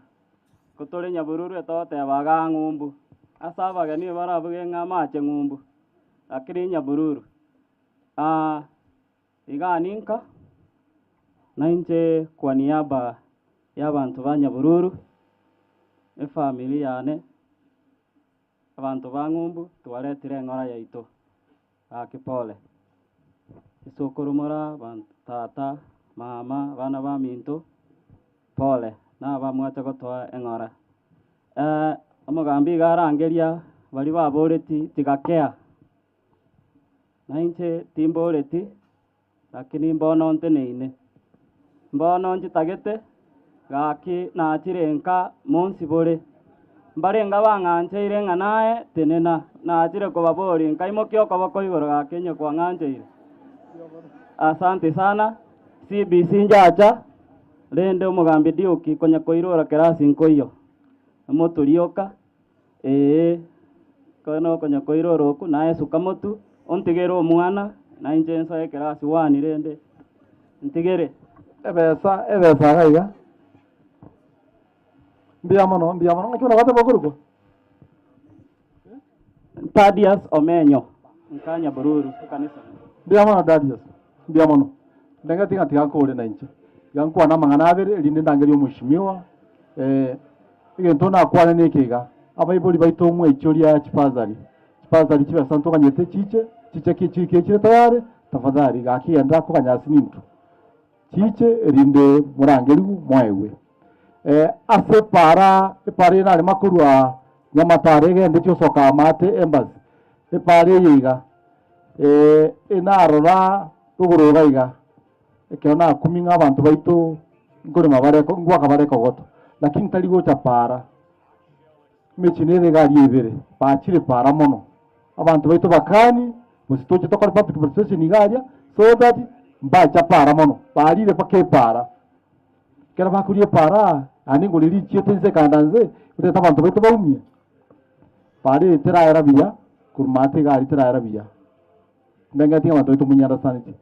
Ko tore Nyabururu etogoteba igaa ng'umbu, ase abageni barabuge ng'a amache ng'umbu, lakini Nyabururu. Igaa ninka, nainche kwa niaba y'abanto ba Nyabururu, efamiri yane, abanto ba ng'umbu, twaretire eng'ora yaito. Gaki pole. Esokoromora abanto tata, mama, abana baminto, pole, nabamwacha gotoa eng'ora. Omogambi iga arangeria baria baboreti tigakea, na inche timboreti, lakini mbono nteneine. Mbono nchitagete, gaki nachire nka monsibore. Mbarenge bang'ancheire ng'a naye tenena, nachire kobaboria, nkaimokia okoboko igoro gaki onye kwang'ancheire. Asante sana, CBC njacha, rende omogambi Duke konya koirora kerasi nkoiyo, omotorioka. Ee, kono okonya koirora okwo, naye suka motwe, ontigere omwana, na inche nsoe ekerasi one rende, ntigere. Ebesa, ebesa iga iga. Mbuya mono, mbuya mono. Ng'aki buna gwateba okorokwa? Thaddeus Omenyo, nka Nyabururu, ekanisa. Mbuya mono Thaddeus, mbuya mono. Ndengeti ng'a tiga nkore na inche. Tiga nkwane amang'ana abere erinde ndangerie omweshimiwa. Egento nakwane neke iga, abaibori baito mwaichoria chibasari, chibasari chibesa ntoganyete chiche, chiche ki chike chire tayari, tafadhali gaki genda koganya ase nintwe. Chiche erinde morangerigwe moegwe. Ase epaara, epaara eye narema korwa Nyamataro egende chiosoka Amate Embassy, epaara eye iga, enarora rogoro iga iga, ekero nakumia ng'a abanto baito nkorema bare ngoaka bare ekogoto, lakini tari gocha paara, emechie nere iga aria ebere, bachire paara mono. Abanto baito bakani, gose toche tokore public participation iga aria, so that mbacha paara mono, barire mpaka epaara. Ekero bakoria epaara, naende ngore richiete inse ekanda nse, otagete abanto baito baumie. Paara eye teraera buya, korwa maate iga aria teraera buya. Ndengeti ng'a abanto baito monyiandasaneti.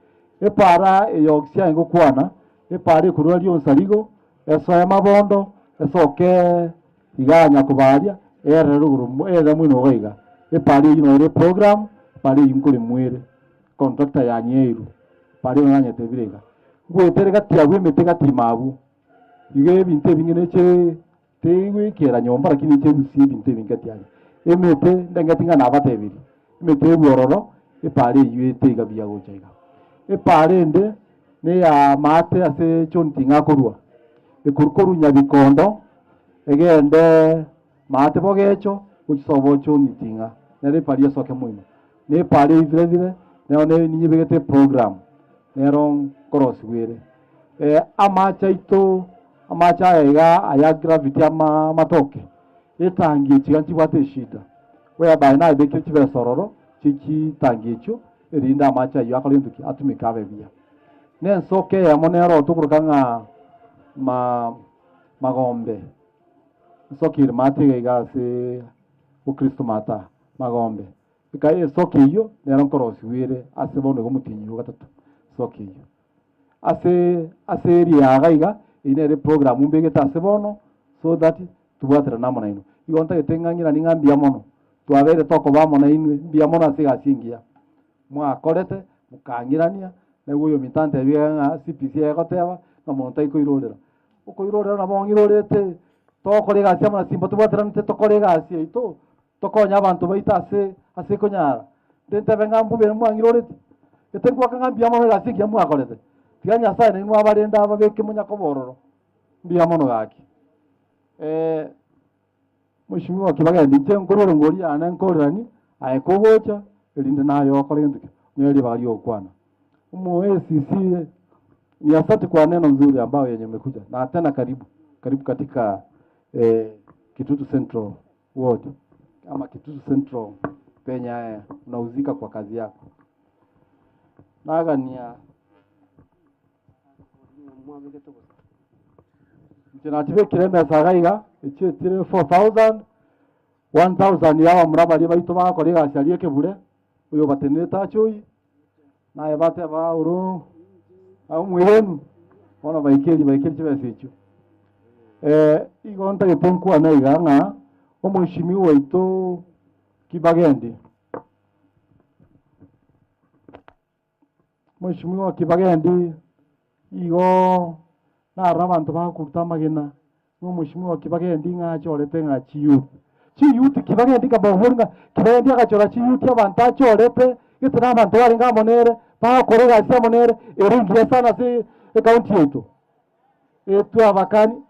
Epaara eye okisia aye ngokwana, epaara ekorwa Rionsarigo, esoe Mabondo, esoke igaa Nyakobaria, erere rogoro mo erere moino iga iga. Epaara eyio noro ere eprogram, epaara eyio nkoremwa ere, contractor yanyeirwe, epaara eyio nanyetebire iga. Ngoetere gati abwo emete gati ime abwo, iga ebinto ebinge neche Tegoikera nyomba lakini eche erusie ebinto ebinge gati aria. Emete ndengeti ng'a nabatebirie, emete erwe ororo, epaara eyio ete iga buya gocha iga. Epaara ende neya maate ase John Ting'a akorwa, ekorwa korwa Nyabikondo egende maate Bogecho gochia sobo John Ting'a, nere epaara esoke moino. Na epaara eyio vile vile nero ninyebegete eprogram nero nkorosiwa ere. Amache aito, amache aya iga aya gravity ama amatoke, etangi echi iga nchibwate eshida, whereby nabekire chibesa ororo chie chitangi echio, erinde amache ayio akore gento ki? Atumeke abe buya. Na ensoko eyemo nero tokoroka ng'a ma magombe, ensoko ere maate iga iga ase bokristo maate aa, magombe. Eka ensoko eyio nero nkorosiwa ere ase bono iga omotienyi o gatato, ensoko eyio. Ase ase riaga iga, eyio nere eprogram mbegete ase bono, so that tobwaterane amo nainwe. Igo ntagete ng'a ng'iranie ng'a mbuya mono, twabeire tokoba amo nainwe, mbuya mono ase egasi engiya mwakorete, mokang'irania, naigwa oyominto antebie iga ng'a CPC egoteba, ng'a monto taikoirorera. Okoirorera nabo ong'irorete, togokora egasi amo na simba tobwateranete tokore egasi yaito, Tokonye abanto baito ase ase ekonyara. Ntintebe ng'a mbube mwang'iroreti, gete ngwaka ng'a mbuya mono egasi engiya mwakorete. Tiga Nyasae nainwe abarende ababeke monyakoba ororo. Mbuya mono gaki. Mweshimiwa Kibagendi, inche nkorwere ngori yane nkoreranie, aye kogocha, erinde naye okore gento ki? Onyore ribaga ri'ogokwana. Omo ACC ni asante kwa neno nzuri ambayo yenye imekuja na tena karibu karibu katika Kitutu Central Ward ama Kitutu Central penye unauzika kwa kazi yako. Nagania inche nachibekire emesa iga iga echietire 4000 1000 ya abamura baria baito bagokora egasi aria ekebure oyo obatenerete ache oyio. Naye bateba oro omwegenu bono baikeri baikeri chibesa echio. Igo ntagete nkwane iga ng'a omweshimiwa oito Kibagendi, Omweshimiwa Kibagendi igo narora abanto bakoruta amagena, ng'a omweshimiwa Kibagendi ng'a achorete ng'a chiyouth. Chiyouth Kibagendi nkababoria ng'a Kibagendi agachora chiyouth abanto achorete gete na abanto barenge amo nere, bagokora egasi amo nere, ere engiya sana ase ecounty yaito. Etwabakani.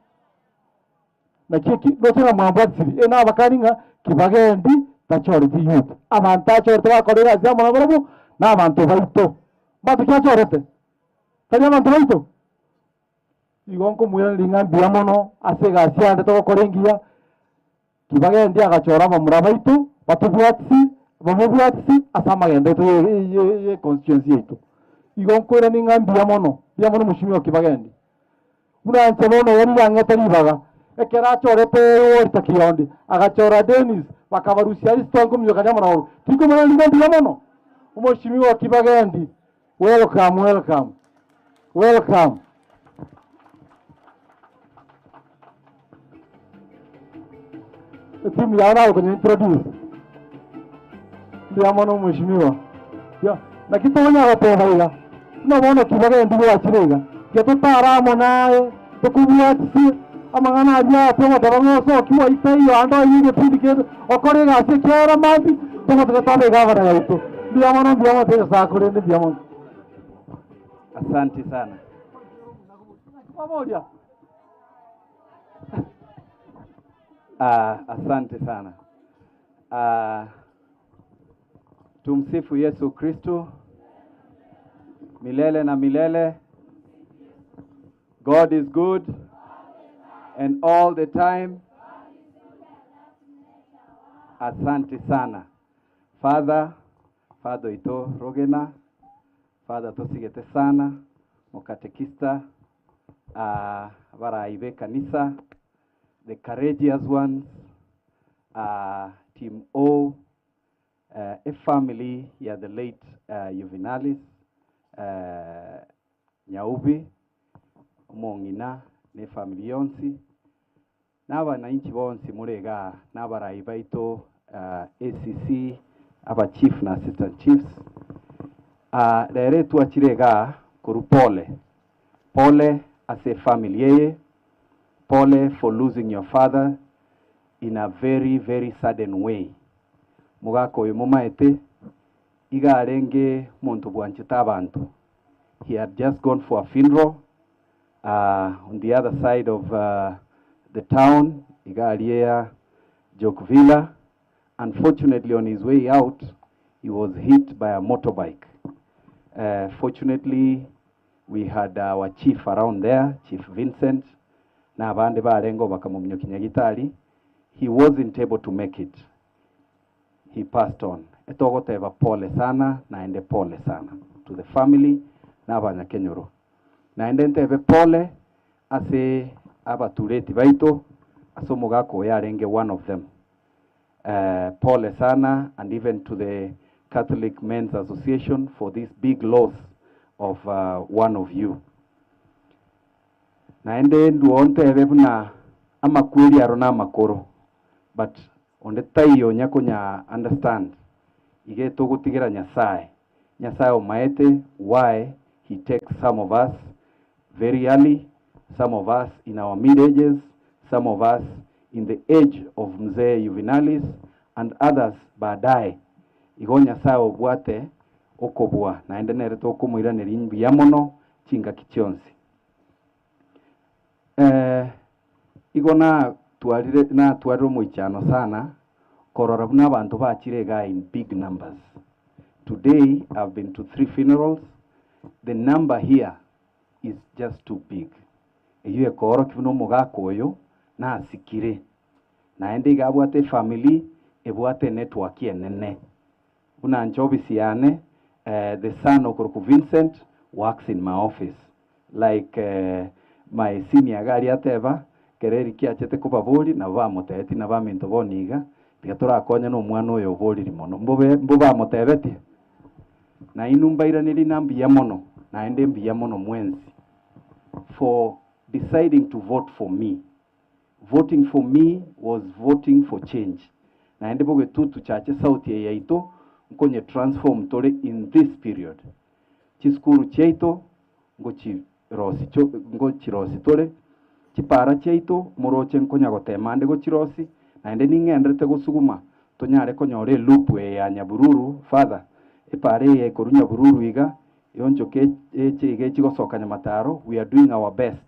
Naki eki noche ng'a mwambwatisiri, ee nabakani ng'a kibagendi tachoreti youth. Abanto achorete bakora egasi amo nabarabwo nabanto baito. Mbanto ki achorete? Tari abanto baito? Igo nkomoiraneria ng'a mbuya mono ase egasi yande togokora engiya, kibagendi agachora abamura baito batobwatisi, bamobwatisi ase amagendo aito ye constituency yaito. Igo nkoirania ng'a mbuya mono, mbuya mono mheshimiwa Kibagendi. Buna inche bono oyo nigo ang'ete ribaga, ekero achorete Walter Kiyondi, agachora Dennis, bakabarusia Aristo nkominyokania amo nabarabwo. Tinkomanya nigo mbuya mono? Omoshimiwa Kibagendi, welcome, welcome, welcome. Etimu yao naye okonya introduce. Mbuya mono omweshimiwa. Ya, naki tokonya goteba iga, buna bono Kibagendi gwachire iga, tiga totare amo naye, tokobwatisie amang'ana aria togoteba ng'a osoki gwaita iyo ande oiye egepindi kende, okore egasi ekiagera mambia, togoteba tobe egavana yaito. Mbuya mono mbuya mono tenyasae korende mbuya mono. Asanti sana. Kwaboria. Ah, asante sana. Ah, tumsifu Yesu Kristo milele na milele. God is good and all the time. Asante sana. Father, Father oito Rogena, Father tosigete sana, mokatekista, ah, abarai b'ekanisa, the courageous ones, ah, team O, eh, efamily ya the late eh, Yuvinalis eh, Nyaubi, omong'ina na efamily yonsi, na abanainchi bonsi more igaa, na abarai baito ah, ACC, aba chief na assistant chiefs, ah, rero etwachire igaa korwa pole, pole ase efamily eye, pole for losing your father in a very very sudden way. Mogaka oyo momaete, iga arenge omonto bwanchete abanto, he had just gone for a funeral uh, on the other side of uh, the town, iga aria Jok Villa. Unfortunately, on his way out, he was hit by a motorbike. Fortunately, we had our chief around there, Chief Vincent, na abande barenge bakamominyokia nyagitari. He wasn't able to make it. He passed on. Etogoteba pole sana, naende pole sana to the family na abanyakenyoro. Naende ntebe pole ase abatureti baito ase omogaka oyo arenge one of them. Pole sana and even to the Catholic Men's Association for this big loss of one of you. Naende nduo ntebe buna amakweri aro na amakoro but onde taiyo onya konya understand iga etogotigera Nyasaye. Nyasaye omaete why he takes some of us very early, some of us in our mid ages, some of us in the age of Mzee Yuvinalis and others baadaye. Igo Nyasaye obwate okobua naende nere tokomoiraneria mbuya mono chingaki chionsi. Eh, igo natwarire natwarire omoichano sana korora buna abanto bachire igaa in big numbers. Today I've been to three funerals, the number here is just too big. Eyio ekoorokia buna omogaka oyo nasikire, naende iga abwate efamily ebwate enetwork enene. Buna inche ofisi yane, eh, the son okorokwa Vincent works in my office. Like eh, my senior iga aria ateba, ekero Eric achete kobaboria, nabo bamotebetie nabo aminto bono iga, tiga torakonye na omwana oyo oboriri mono. Mbobe mbobamotebetie? Nainwe mbairaneri na mbuya mono, naende mbuya mono mwensi for deciding to vote for me. Voting for me was voting for change. Naende bogetutu chache sauti eye yaito nkonye transform tore in this period. Chisukuru chiaito ngochirosi ngochirosi tore, chipara chiaito moroche nkonya gotema ande gochirosi, naende ning'enderete gosuguma tonyare konyora eloop eye ya Nyabururu further, epara eye ekorwa Nyabururu iga eonchoke eche iga echi gosoka Nyamataro, we are doing our best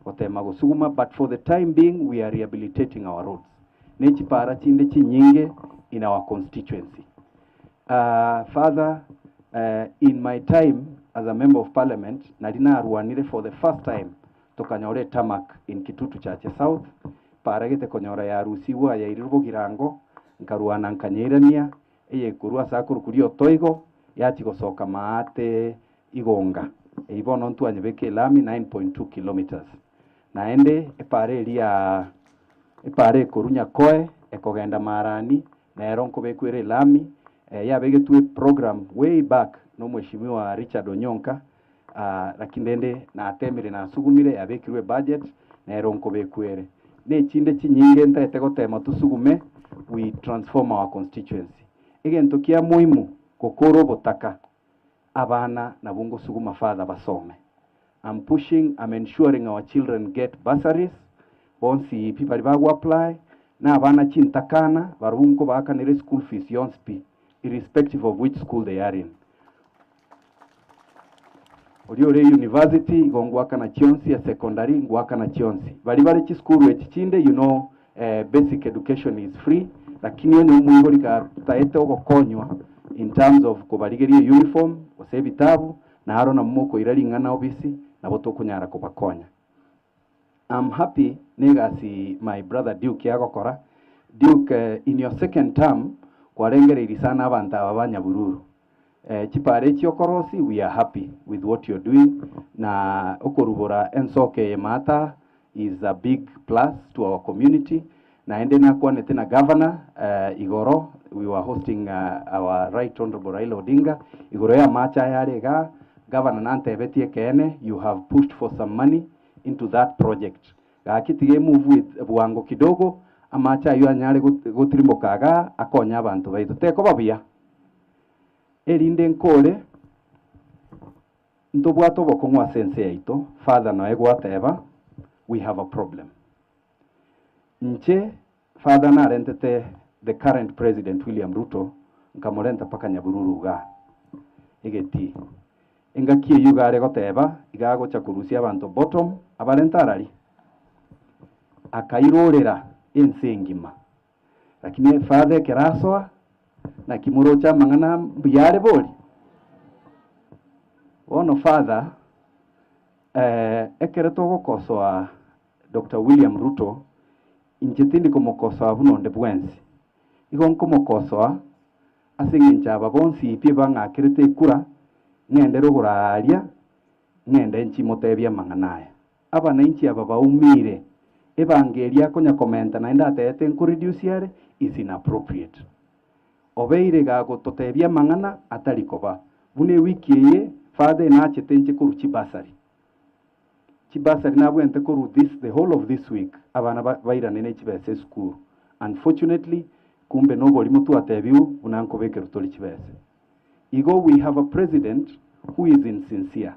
gotema gosuguma but for the time being we are rehabilitating our roads ne chipara chinde chinyinge in our constituency. Father, in my time as a member of parliament nari narwanire for the first time tokanyora etarmac in Kitutu Chache South, paregete konyora yarusigwe yairirwe bogirango, nkarwana nkanyeirania, eyekorwa ase akorokwa riotoigo, yachia gosoka maate igonga. Eyio bono ntwanyebeka elami 9.2 kilometres. Naende epara eria epara ekorwa Nyakoe ekogenda Marani, Nero nkobekwa ere elami, yabegetwe eprogram way back na omweshimiwa Richard Onyonka, lakini rende natemire nasugumire yabekirwe ebudget, nero nkobekwa ere. Nechinde chinyinge ntaete gotema tosugume, we transform our constituency. Egento kia muhimu gokora obotaka, abana nabwo ngosuguma further basome. I'm pushing, I'm ensuring our children get bursaries, bonsi pi baria bago apply, na abana chintakana barobwo nkobaakanera eschool fees yonsi pi, irrespective of which school they are in. Oria ore university igo ngoakana chionsi, esecondary ngoakana chionsi. Baria bare chisukuru echi chinde you know basic education is free, lakini onye omoibori gataete ogokonywa in terms of kobarigeria euniform gose ebitabu, Naro nabo mokoira ring'ana obisi, nabo tokonyara kobakonya. I'm happy negasi my brother Duke agokora. Duke, in your second term kwarengereiri sana abanto aba ba Nyabururu. Chipara echi okorosi we are happy with what you're doing na okorubora ensoko eye maata is a big plus to our community. Naende nakwanete na Governor igoro, we were hosting our Right Honourable Raila Odinga, igoro y'amache aya are igaa, Governor nantebetie ekeene, you have pushed for some money into that project. Gaki tiga emove with bwango kidogo, amache ayio anyare gotirimboka igaa, akonye abanto baito. Tekoba buya, erinde nkore, ntobwate obokong'u ase ense yaito, Father noe gwateba, we have a problem. Inche Father narentete the current president William Ruto nkamorenta mpaka Nyabururu igaa egetii. Engaki eyio iga are goteba iga agocha korusia abanto bottom abarente arari. Akairorera ense engima. Lakini Father ekero asoa naki moroche amang'ana mbuya are bori? Bono Father ekero togokosoa Doctor William Ruto, inche tindi komokosoa buna onde bwensi. Igo nkomokosoa ase engencho aba bonsi pi bang'akerete ekura, ng'endere ogoraria, ng'ende nchimotebie amang'ana aya. Abanainchi aba baumire, ebango eria akonya komenta naende atebete nkoreduce are is inappropriate. Obeire gagototebia amang'ana atari koba. Buna ewiki eye, Father enachete inche korwa chibursary. Chibursary nabwente korwa this the whole of this week abana bairane ne chibesa esukuru. Unfortunately kumbe noborimo twatebiwu buna nkobekerwa tori chibesa. Igo we have a president who is insincere,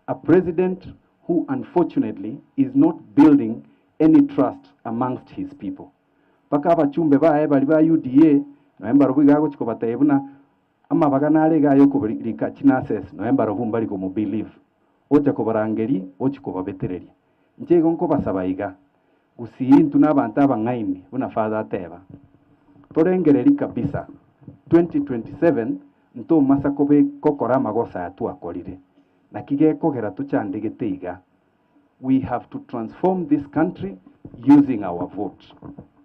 a president who unfortunately is not building any trust amongst his people. Mpaka abachumbe baye baria ba UDA nonya mbarobwo iga agochia kobatebia buna Amabaga nare iga ayokobarika chinurses nonya mbarobwo mbari komo believe ocha kobarangeria ochia kobabetereria. Inche igo nkobasaba iga, gusii intwe nabanto abang'aini buna father ateba. Torengereri kabisa 2027 ntomasa kobe gokora amagoso aya twakorire. Naki gekogera tochandegete iga. We have to transform this country using our vote.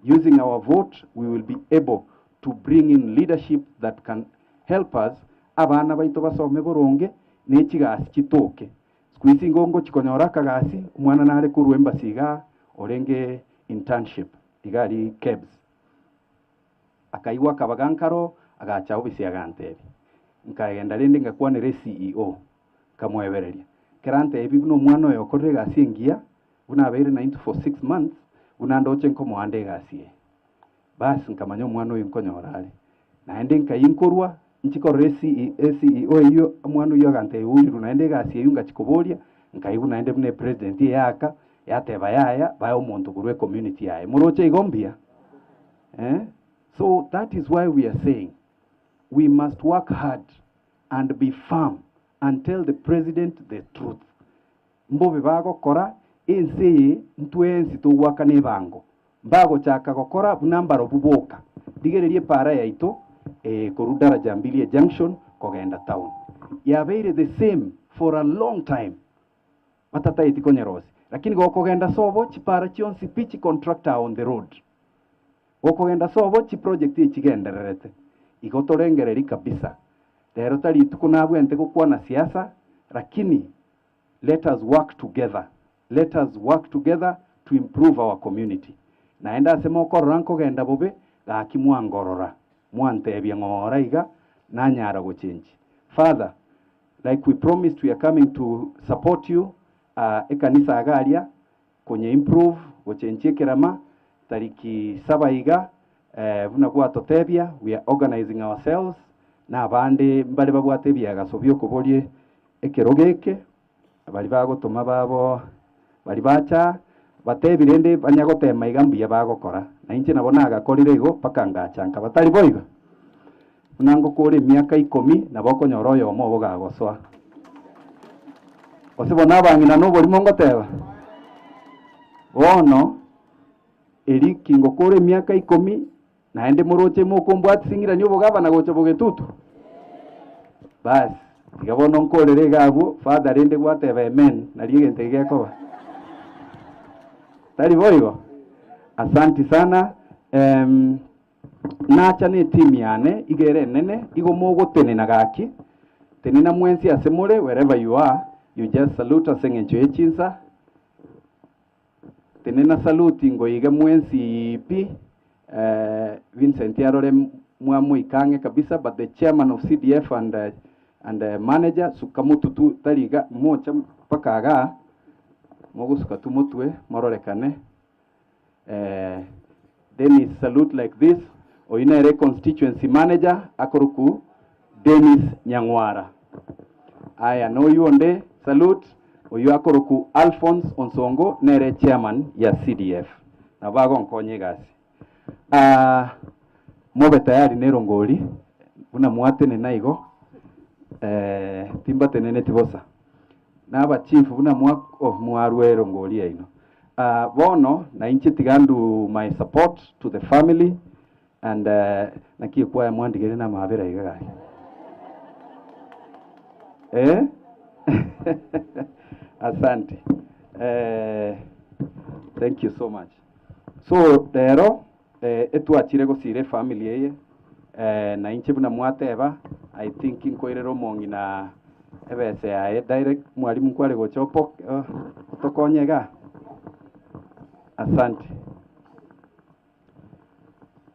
Using our vote we will be able to bring in leadership that can help us abana baito basome boronge ne chigasi chitoke. Sikuizi igo ngochi konyora akagasi omwana nare korwa embassy igaa orenge internship iga aria Kebs. Akaigwa akabaga nkaro agacha obisi agantebia. Nkagenda rende ngakwanera eCEO, nkamoebereria, Ekero antebi buna omwana oyo okorire egasi engiya, buna abeire naintwe for 6 months, buna ndoche nkomoa nde egasi eye. Basi nkamanya omwana oyo nkonyora are. Naende nkai nkorwa, nchi korora eCEO eyio, omwana oyio agantebia orirwe naende egasi eyio ngachia koboria, nkaigwa naende buna epresident eyaka, yateba yaya, bae omonto korwa ecommunity yaye. Moroche igo mbuya? Eh? So that is why we are saying we must work hard and be firm and tell the president the truth. Mbobe bagokora ense eye ntwensi togoakana ebango. Mbagochaka gokora buna mbarobu boka. Rigereria epara yaito korwa Daraja Mbili ejunction kogenda town. Yabeire the same for a long time. Batataeti konyerosia. Lakini gokogenda sobo chipara chionsi pi chicontractor are on the road. Gokogenda sobo chiproject echigendererete. Igo torengereri kabisa. Rero tari rituko nabwente gokwana siasa, lakini let us work together. Let us work together to improve our community. Naende ase mokorora nkogenda bobe, gaki mwangorora, mwantebia ng'ora iga, nanyara gochenji. Father, like we promised we are coming to support you ekanisa iga aria, konye improve, gochenchia ekerama, tariki saba iga, buna gwatotebia, we are organizing ourselves, na abande mbare babwate ebiagaso biokoboria ekerogo eke, bari bagotoma babo bari bacha, batebi rende banya gotema iga mbuya bagokora. Na inche nabo nagakorire igo mpaka ngacha nkaba tari boigo. Buna ngokora emiaka ikomi, nabo okonyora oyomo obo gagosoa. Gose bono abang'ina na oborimo ngoteba? Bono, eri kingokora emiaka ikomi, naende moroche mokombwatisia ng'iranie obogabana gocha bogetutu? Basi, tiga bono nkorere iga abwo, father rende gwateba amen, nario egento eke gekoba. Tari boigo? Asanti sana, nacha ne etimu yane iga ere enene, igo mogotenena gaki, tenena mwensi ase more wherever you are, you just salute ase eng'encho ye chinsa, tenena salute ngoiga mwensi pi, Vincent arore mwamoika ang'e kabisa, but the chairman of CDF and manager suka motutu tari iga mocha mpaka igaa, mogosuka tu motwe mororekane. Dennis salute like this, oyio nere constituency manager akoruku Dennis Nyang'wara. Aya noyio onde salute, oyio akoroku Alphonse Onsongo nere chairman ya CDF. Nabo bagonkonya egasi. Mobe tayari nerongori buna mwatenena igo, timbateneneti bosa. Na abachief buna mwa oh, mwarwa erongori yaino. Bono nainche tiga ndu my support to the family and naki ekwaya mwandigeire na amabera iga gaki. Eh? Asante. Thank you so much. So rero etwachire gosira efamily eye na inche buna mwateba I think nkoirera omong'ina ebese yaye direct mwalimu nkware gocha opo otokonye iga. Asante.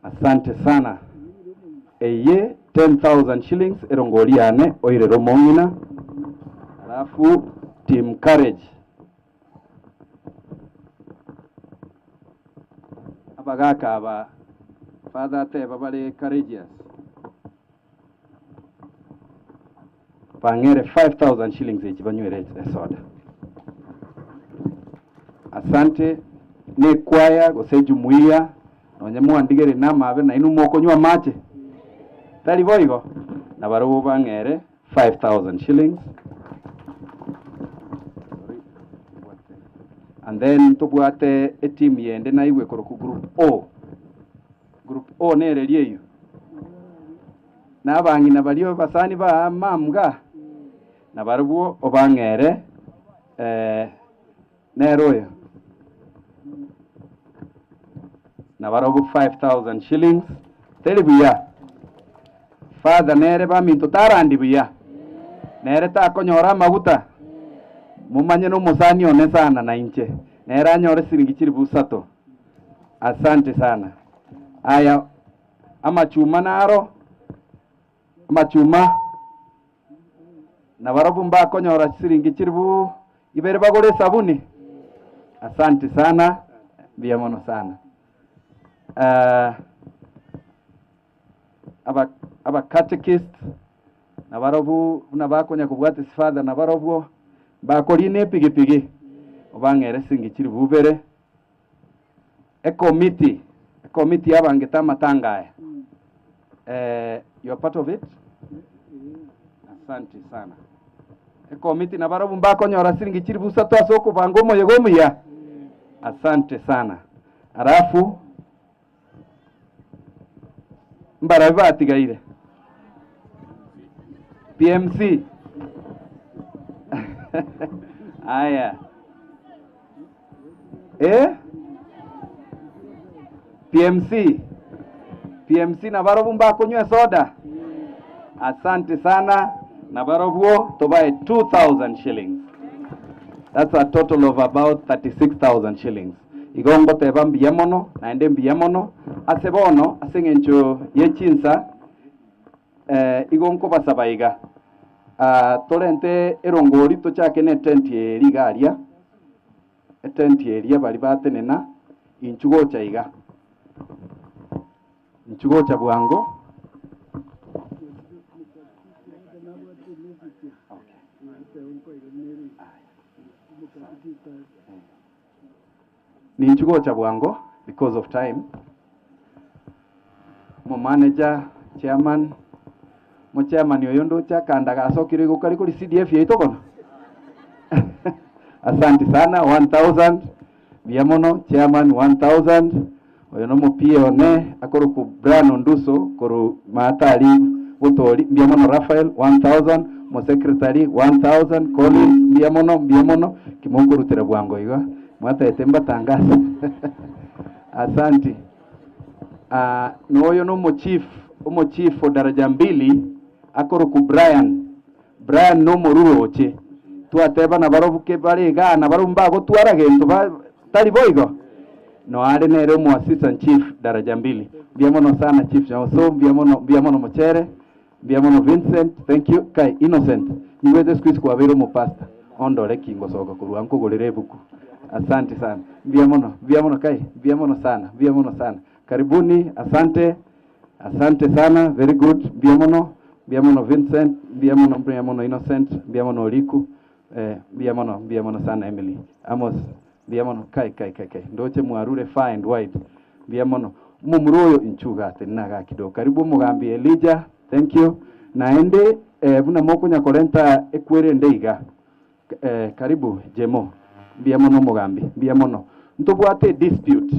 Asante sana. Eye 10,000 shillings erongori yane oirere omong'ina alafu team courage abagaka aba father ateba bare courageous bang'ere 5000 shillings echi banywere esoda. Asante nekwaya gose jumuiya nonye mwandigere na amabe nainwe mokonywa amache tari boigo na barobwo bang'ere 5000 shillings and then tobwate etimu yende naigwe koroku group O. Group O nereri eyo na abang'ina bario basani ba mamga na barobwo obang'ere nere oyo na barobwo 5000 shillings teri buya. Father nere baminto tarandi buya nere takonyora amaguta mumanye nomosani one sana na inche nere anyore siringi chiri busato. Asante sana. Aya amachuma naro amachuma. Nabarabwo mbakonyora chisiringi chilifu ibere bagore esabuni. Asante sana, mbuya mono sana. Eh, aba aba catechist nabarobwo buna bakonya kobwata esifadha nabarobwo bakorina epigipigi obang'ere siringi chilifu ibere. Ekomiti, ekomiti yabangete amatanga aya. Eh, you are part of it? Asante sana. Ekomiti nabarobwo mbakonyora siringi chilifu isato ase okobanga omoyega omuya. Asante sana. Alafu mbarabi batigaire PMC aya eh? PMC PMC nabarobwo mbakonywa esoda. Asante sana nabarobwo tobae 2000 shillings. That's a total of about 36,000 shillings. Igo ngoteba mbuya mono naende mbuya mono ase bono ase eng'encho ye chinsa eh, igo nkobasaba iga ah, torente erongori tochake na etent eri iga aria etent eria baria batenena inchu gocha iga inchu gocha bwango. Ninchu gocha bwango because of time. Omo manager, chairman, mo chairman oyo ndoche akandaga asokire igo kare kori CDF yaito bono. Asante sana 1000 mbuya mono chairman 1000 oyo no mo PA one akoroku Brian Onduso koru Maatari Butori mbuya mono Raphael 1000 mo secretary 1000 Collins mbuya mono mbuya mono kimokorutera bwango iga mwataete mbatangase asanti. Ah, noyo no omochief omochief o daraja mbili akoroku Brian Brian no omoruroche twateba nabarobwo ke bare igaa nabarobwo mbagotwara gento ba tari boigo noare nere omo assistant chief daraja mbili mbuya mono sana chief Nyaoso mbuya mono mbuya mono Mochere mbuya mono Vincent thank you kai Innocent nyigwete siku hizi kwabeire omopastor ondore ki ngosoka korwa nkogorera ebuku asante sana mbuya mono mbuya mono kai mbuya mono sana mbuya mono sana karibuni asante asante sana very good mbuya mono mbuya mono Vincent mbuya mono mbuya mono Innocent mbuya mono Oriku eh, mbuya mono mbuya mono sana Emily Amos mbuya mono kai kai kai kai ndoche mwarure far and wide mbuya mono omomura oyo inchuga tenena iga kidogo karibu omogambi Elijah thank you naende eh, buna mokonya korenta ekwerende iga eh, karibu Jemo mbuya mono omogambi mbuya mono ntobwate dispute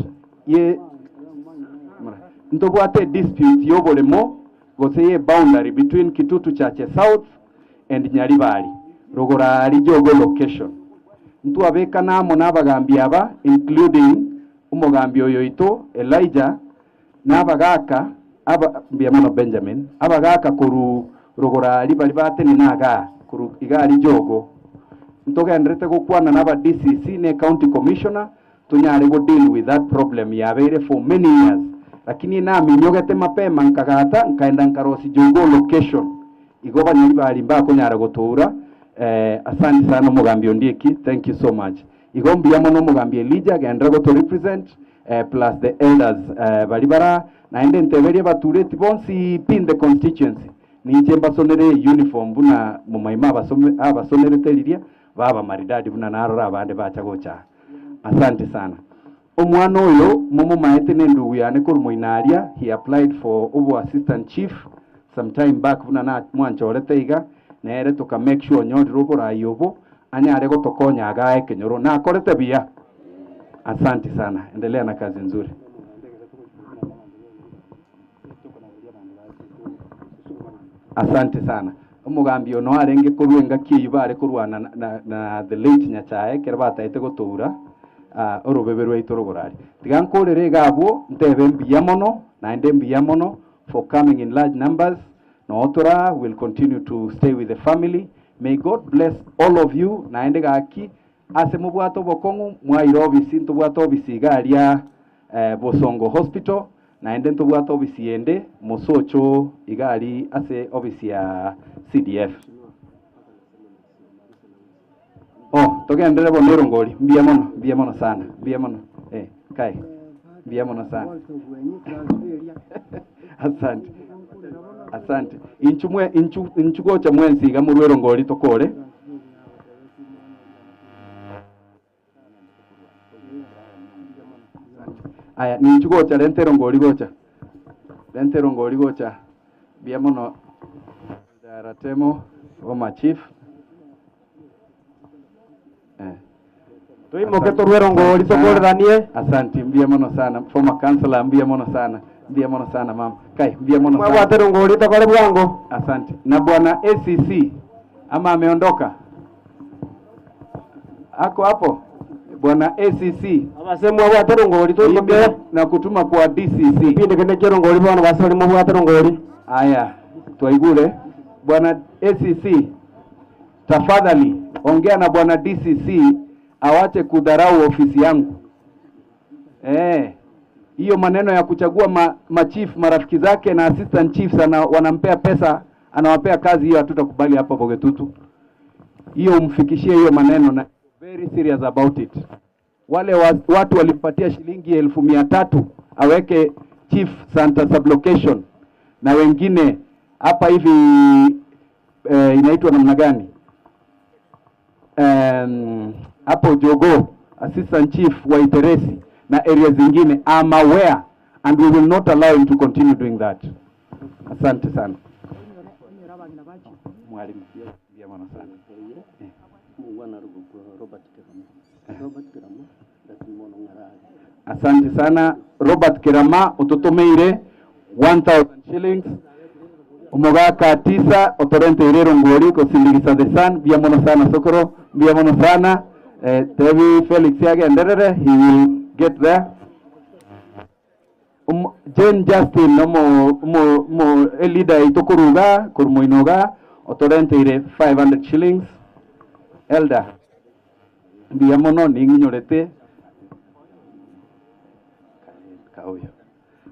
ye ntobwate dispute y'oboremo gose ye boundary between Kitutu Chache South and Nyaribari rogorari jogo location ntwabekana amo na abagambi aba including omogambi oyo oito Elijah na abagaka aba mbuya mono Benjamin abagaka koru rogorari bari batenena igaa koru igari jogo ntogenderete gokwana na aba DCC ne county commissioner tonyare go deal with that problem yabeire for many years lakini naminyogete mapema nkagata nkaenda nkarosi jogo location igo banyaribari mbakonyara gotura eh, asante sana omogambi Ondieki thank you so much igo mbuya mono omogambi Elijah gendera goto represent eh, plus the elders eh, bari bara naende nteberie batureti bonsi pi in the constituency ninche mbasonere uniform buna momaima abasome abasonerete riria baba maridadi buna narora abande bacha gocha asante sana omwana oyo momomaete ne endugu yane korwa moinaria he applied for obo assistant chief some time back buna na mwanchorete iga nere toka make sure onyorire oborai obo anyare gotokonya agae ekenyoro nakorete buya asante sana endelea na kazi nzuri. Asante sana omogambi ono arenge korwa engaki eywo bare korwana na, na, na the late Nyachae ekero bataete gotoura uh, orobebe rwaito rogorari tiga nkorere iga abwo ntebe mbuya mono naende mbuya mono for coming in large numbers nootora will continue to stay with the family may God bless all of you naende gaki ase mobwate obokong'u mwaire obisi ntobwate obisi iga aria eh, Bosongo Hospital naende ntobwate obisi ende mosocho iga ari ase obisi ya CDF. Oh, togenderere bono erongori. Mbuya mono, mbuya mono sana, mbuya mono. Eh, kai. Mbuya mono sana. Asante. Asante. Inchu mwe inchu inchu gocha mwensi iga morwe erongori tokore. Aya, ninchu gocha renta erongori gocha. Renta erongori gocha. Mbuya mono. Ratemo, former chief. Eh. Toimoke torwe erongori tokoreranie. Asante, mbuya mono sana. Former councillor, mbuya mono sana. Mbuya mono sana mama. Kai, mbuya mono sana. Mwabwate erongori tokore bwango. Asante. Na bwana ACC ama ameondoka? Ako hapo? Bwana ACC. Abase mwabwate erongori toimoke. Na kutuma kwa DCC. Kipindi kende kia erongori bono base bari mobwate erongori. Aya, twaigure. Bwana ACC, tafadhali ongea na bwana DCC awache kudharau ofisi yangu. Eh, hiyo maneno ya kuchagua ma, machief marafiki zake na assistant chiefs ana, wanampea pesa anawapea kazi hiyo, hatutakubali hapa Bogetutu. Hiyo umfikishie hiyo maneno na very serious about it. Wale wa, watu walimpatia shilingi 300,000 aweke chief Santa sublocation na wengine hapa hivi eh, inaitwa namna gani? Hapo Jogoo assistant chief wa Iteresi na area zingine. I'm aware and we will not allow him to continue doing that. Asante sana mwalimu, mbuya mono sana. Asante sana Robert Kirama ututumeire 1000 shillings omogaka tisa otorenteire erongori kosindigisa the sun mbuya mono sana sokoro mbuya mono sana eh, Tebi Felix yagenderere he will get there Jane Justin omo omo omo leader yaito koruga korumoinoga otorenteire 500 shillings elder mbuya mono ning'inyorete kauyo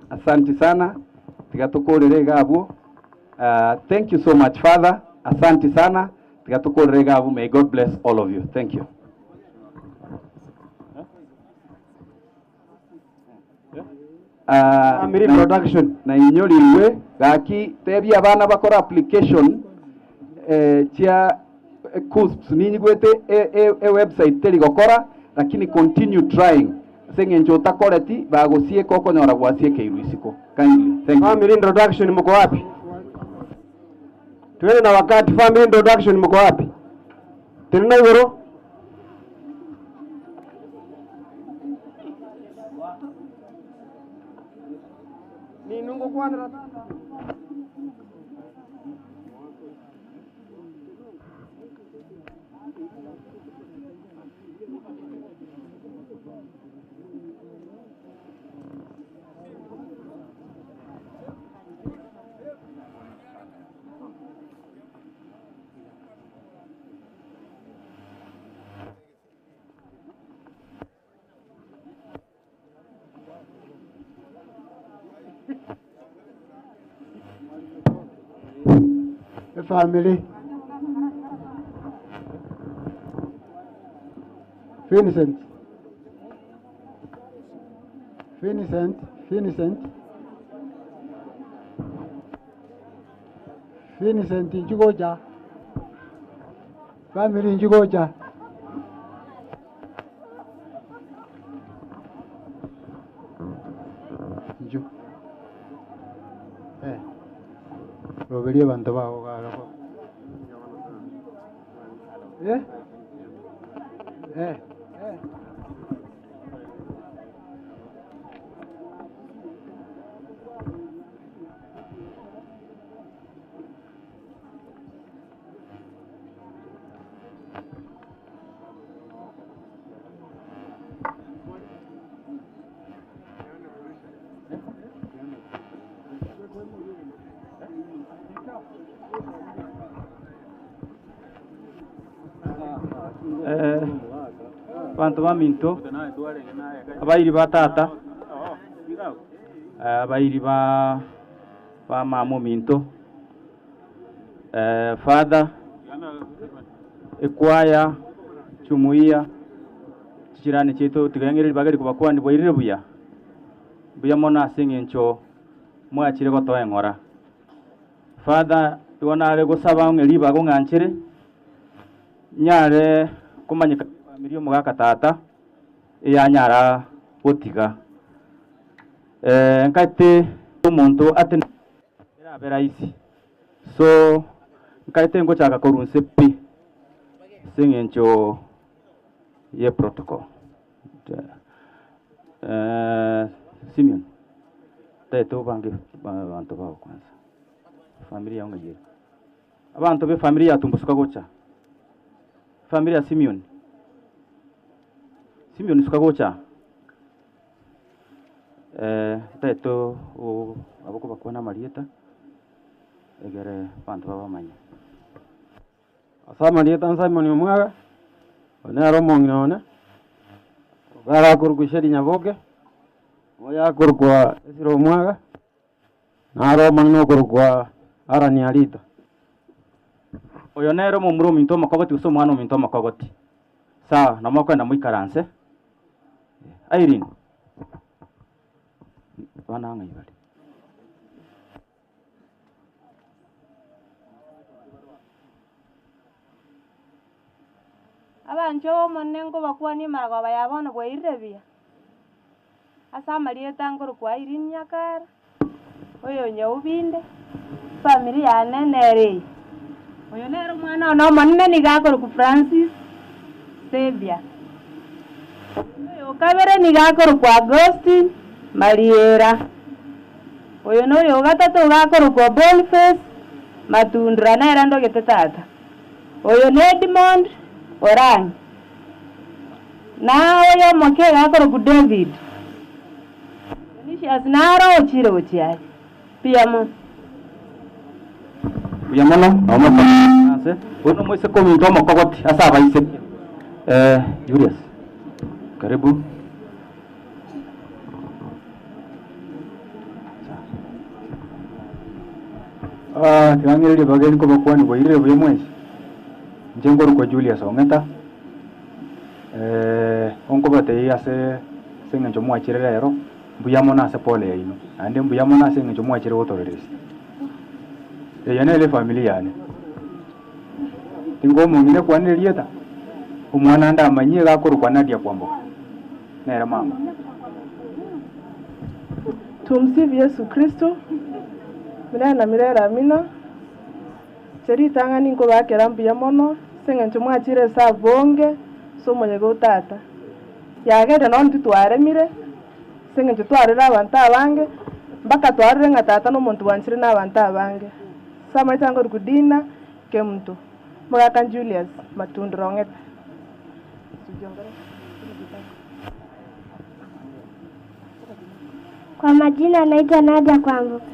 asante sana tiga tukurire iga abwo. Thank you so much father, asante sana tiga tukurire iga abwo. May God bless all of you. Thank you. Family introduction. Na inyorirwe gaki tebia abana bakora application eh, chia eh, KUCCPS ninyigwete e, e, e website teri gokora lakini continue trying ase eng'encho otakoreti bagosieka okonyora gwasiekeirwe isiko. Kindly thank you. Family introduction mko wapi? Tuende na wakati. Family introduction mko wapi? Tena igoro. Ni nungo kwanza. Family. Vincent. Vincent, Vincent. Vincent Njugoja. Family Njugoja. Nju. Eh. Roberie bantu bago garo. Eh? Eh. Eh. Eh, bantu baminto abairi ba tata eh, abairi ba ba mama ominto eh, father ekwaya Jumuiya, chichirani chiaito tiga eng'ererie bageri kobakwani bwairire buya, mbuya mono ase eng'encho mwachire gotoa eng'ora. Father, igo nare gosaba ng'a ribaga ong'anchere, nyare komanyeka efamiri omogaka tata, eyanyara gotiga. Nkaete omonto ate erabe rahisi, so nkaete ngochaka korwa inse pi, ase eng'encho ye protocol. Simeon, ntagete obange abanto bao kwanza, efamiri yao ng'ai ere? Abanto b'efamiri ya Tumbusuka gocha, efamiri ya Simeon, Simeon suka gocha aa, ntagete abwo kobakwana amarieta, egere abanto babamanye. Ase amarieta a Simon Omwaga, oyo nere omong'ina one, iga akorokwa Sheri Nyaboke, oyo akorokwa Ezra Omwaga, naro omonene okorokwa Allan Arita. Oyo nere omomura ominto omokogoti gose omwana ominto omokogoti. Sawa, nabo mokoenda moikaranse. Irene, abana ng'ai bare? Abanchwa b'Omonene nkobakwania emaragoba ya bono bwairire buya, ase amarieta nkorokwa Irene Nyakara, oyo Nyaubinde, efamiri yane nere eye. Oyo nere omwana one omonene nigo akorokwa Francis Xavier. Oyo o kabere nigo akorokwa Augustine Mariera. Oyo noyo o gatato iga akorokwa Boniface Matundura nere ndogete tata. Oyo n'Edmond Orang. Na oyo omoke iga akorokwa David. Venicius naro ochire gochia aye. Mbuya mono. Mbuya mono na omosacha ase oyo nomoiseke ominto omokogoti ase abaiseke. Julius, karibu. Tiga ng'ire ribaga eri nkobakwania bwairire buya mwensi, inche nkorokwa Julius Ong'eta, onkobatebia ase ase eng'encho mwachire rero, mbuya mono ase pole yaino, naende mbuya mono ase eng'encho mwachire gotoreresia. Eye nere efamiri yane, tingo omong'ina ekwanire erieta, omwana ndamanyie iga akorokwa Nadia Kwamboka. Nere mama. Tumsifu Yesu Kristo, Milele na milele amina. Inche ritang'ani nkobakera mbuya mono ase eng'encho mwachire ase abonge ase omoyega o tata. Yagerire nonye intwe twaremire ase eng'encho twarorire abanto abange mpaka twarorire ng'a tata na omonto bwanchire na abanto abange. Ase amaete angoruku Dina Kemunto, Mogaka Julius Matundura Ong'ete. Kwa majina naitwa Nadia Kwamboka.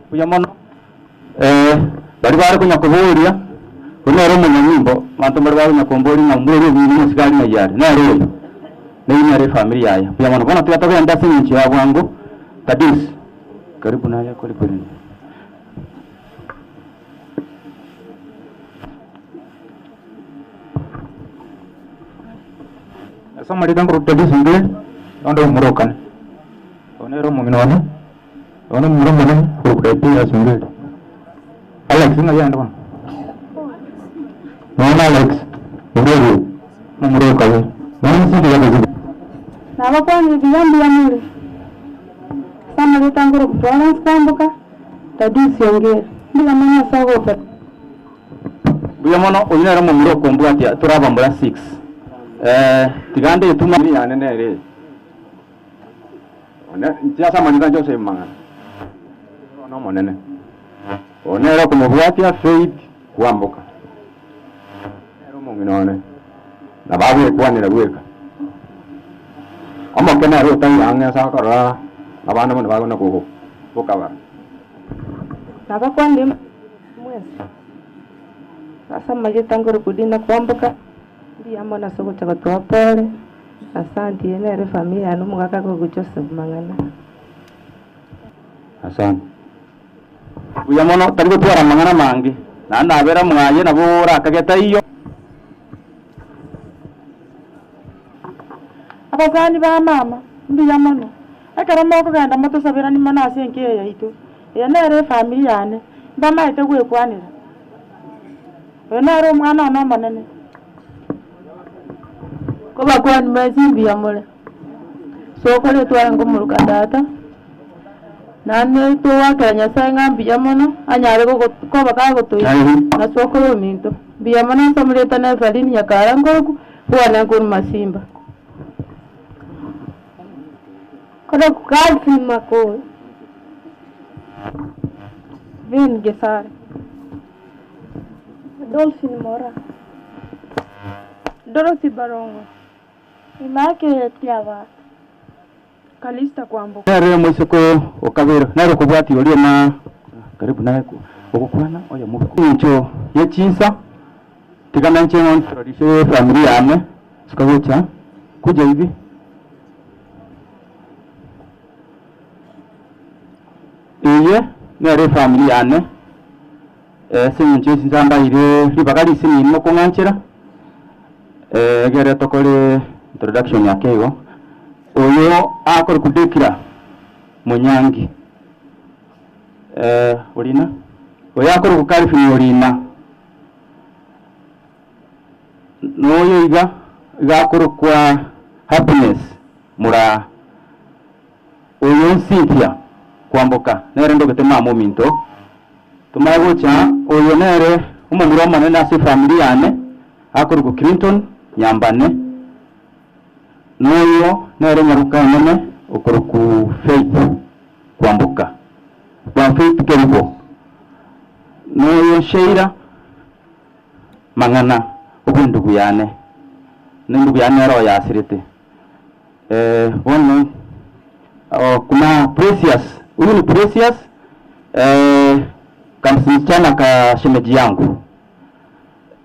Mbuya mono. Baria bare konya koboria, oyio nere omonyanyimbo, abanto mbare bakonya komboria ng'a omorwori ominto omosigari ng'ai are, nere oyo, neyio nere efamiri yaye. Mbuya mono. Bono tiga togende ase eng'encho ya bwango, Thaddeus, karibu naye kore korende. Ase amarieta nkoruta risingire, onde omorokane, oyo nere omong'ina one, oyo nomomura omonene okorokwa Tiberius Ongeri. Alex ng'ai aende bono? Nonya Alex, oria oria, omomura o kabere, nonya Cynthia Gachiri. Nabakwanire buya mbuya more. Ase amarieta nkorokwa Florence Kwamboka, Thaddeus Ongeri. Mbuya mono ase ogocha. Mbuya mono, oyio nere omomura okombwatia tore abamura 6. Tiga ndetuma. Famiri yane nere eye. One inche ase amarieta Joseph Mang'ana, one omonene. Oyo nere okomobwatia Faith Kwamboka, nere omong'ina one, nabo agwekwanera bweka. Omoke nere otari ang'e ase akorora abana buna bagona gokabara. Nabakwanire mwensi ase amarieta nkorokwa Dina Kwamboka, mbuya mono ase ogocha gotoa pole, asanti eye nere efamiri yane omogaka akorokwa Joseph Mang'ana. Asante. Buya mono, tari gotwara amang'ana amange. Naende nabera mwaye nabo orakage taiyo. Abasani ba mama, mbuya mono. Ekero mokogenda motosaberanie mono ase enka eye yaito. Eye nere efamiri yane, mbamaete gwekwanera. Oyo nere omwana one omonene. Kobakwani mwensi mbuya more. Sokoro etware nkomoruka tata, naende togoakera Nyasaye ng'a mbuya mono, anyare koba kagotoira na sokoro ominto. Mbuya mono ase omoreta na Evaline Nyakara nkoroku, bwane nkorwa Masimba. Koroku Calvin Makori. Vin Gesare. Dolphin Mora. Dorothy Barongo. Immaculate Nyabate. Calista Kwamboka. Nere omoiseke o kabere, nere okobwatia oria na karibu naye ogokwana oyomo engencho ye chinsa, tiga nainche ntorishe efamiri yane suka gocha kuja hivi. Eye nere efamiri yane ase engencho ye chinsa mbaire ribaga risinini mokong'anchera egere tokore introduction ake igo. Oyo akorokwa Dekira Monyangi Orina, oyo akorokwa Calvin Orina, na oyo iga iga akorokwa Happiness Muraa, oyo Cynthia Kwamboka nere ndogete mama ominto. Tomanye gocha, oyo nere omomura omonene ase efamiri yane, akorokwa Clinton Nyambane. Noyo nere nyaroka enene okorokwa Faith Kwamboka, bwa Faith Kerubo, noyo Sheila Mang'ana obw'endugu yane, na endugu yane nere oyasirete. Eh, bono oh, kuna Precious, huyu ni Precious eh, kamsichana ka shemeji yangu.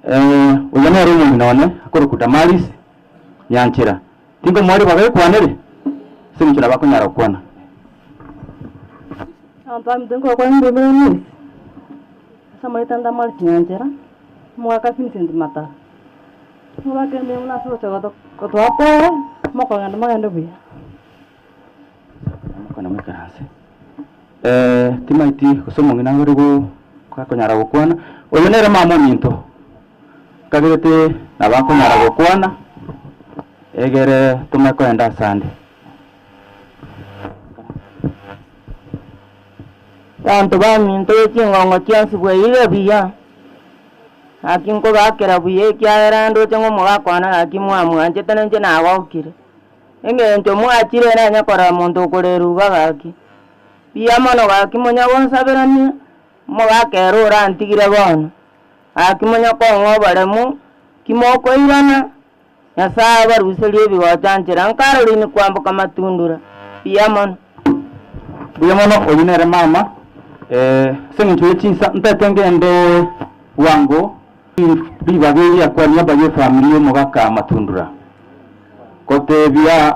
Eh, oyo nere omong'ina one akorokwa Damaris Nyanchera. Tinkomoa ribaga ekwanere, ase eng'encho nabo akonyara gokwana. Abanto baminto nkobakwana mbuya more mwensi, ase amarieta Damaris Nyanchera, omogaka Vincent Matara. Nkobakera mbuya mono ase ogocha goto gotoa pole, mokogenda mogende buya. Mokwana moikaranse. Eh, timaeti gose omong'ina ore go gakonyara gokwana, oyo nere mama ominto, nkagerete nabo akonyara gokwana, egere tomanye kogenda asande. Abanto baminto be chingongo chionsi bwairire buya, gaki nkobakera buya ekiagera ndoche ng'a omogaka one gaki mwamwanchete na inche nagokire. Engencho mwachire nanye korora monto okorera iga gaki. Mbuya mono gaki monya gonsaberania, omogaka ere orantigire bono. Gaki monya kong'a oboremu, ki mokoirana, Nyasae abaruserie ebigocha nchera nkarorini kwamboka matundura. Mbuya mono. Mbuya mono, oyio nere mama. Ase eng'encho ye chinsa ntaete ngende bwango ribaga eria kwa niaba y'efamiri y'omogaka Matundura gotebia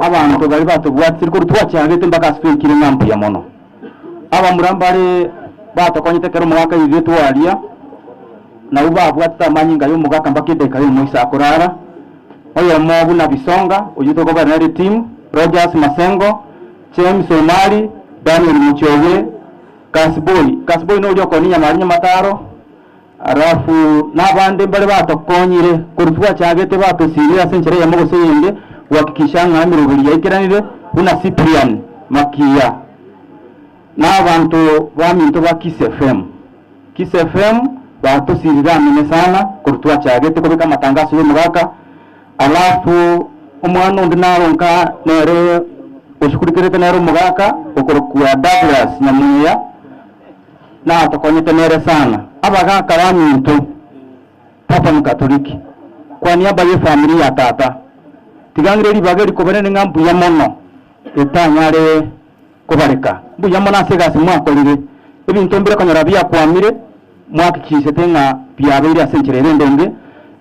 abanto baria batobwatisire korwa twachagete mpaka ase twaikire ng'a mbuya mono. Abamura mbare batokonyete ekero omogaka airetwe aria, nabwo babwatete amanyinga y'omogaka mpaka edakika y'omoiso akorara. Oyomo buna Bisonga, oyio tokobera nere team, Rogers Masengo, James Omari, Daniel Muchoge, Kasiboi, Kasiboi noria okonia nyamari nyamataro, Alafu nabande mbare batokonyire korwa twachagete batosirire ase enchera eyemo gose eyende gohakikisha ng'a emeroberi yaikeranire buna Cyprian Makiya na abanto baminto ba Kiss FM. Kiss FM batosirire anene sana korwa twachagete kobeka amatangaso y'omogaka alafu omwana onde naro nka nere oshugulikerete nere omogaka okorokwa Douglas Nyamweya. Natokonyete nere sana. Abagaaka baminto, Papa Mkatoliki, kwa niaba y'efamiri ya tata, tiga ng'ire ribaga eri kobarende ng'a mbuya mono etanyare kobareka. Mbuya mono ase egasi mwakorire. Ebinto mbire konyora biakwamire, mwahakikishete ng'a biabeire ase enchera ere endonge.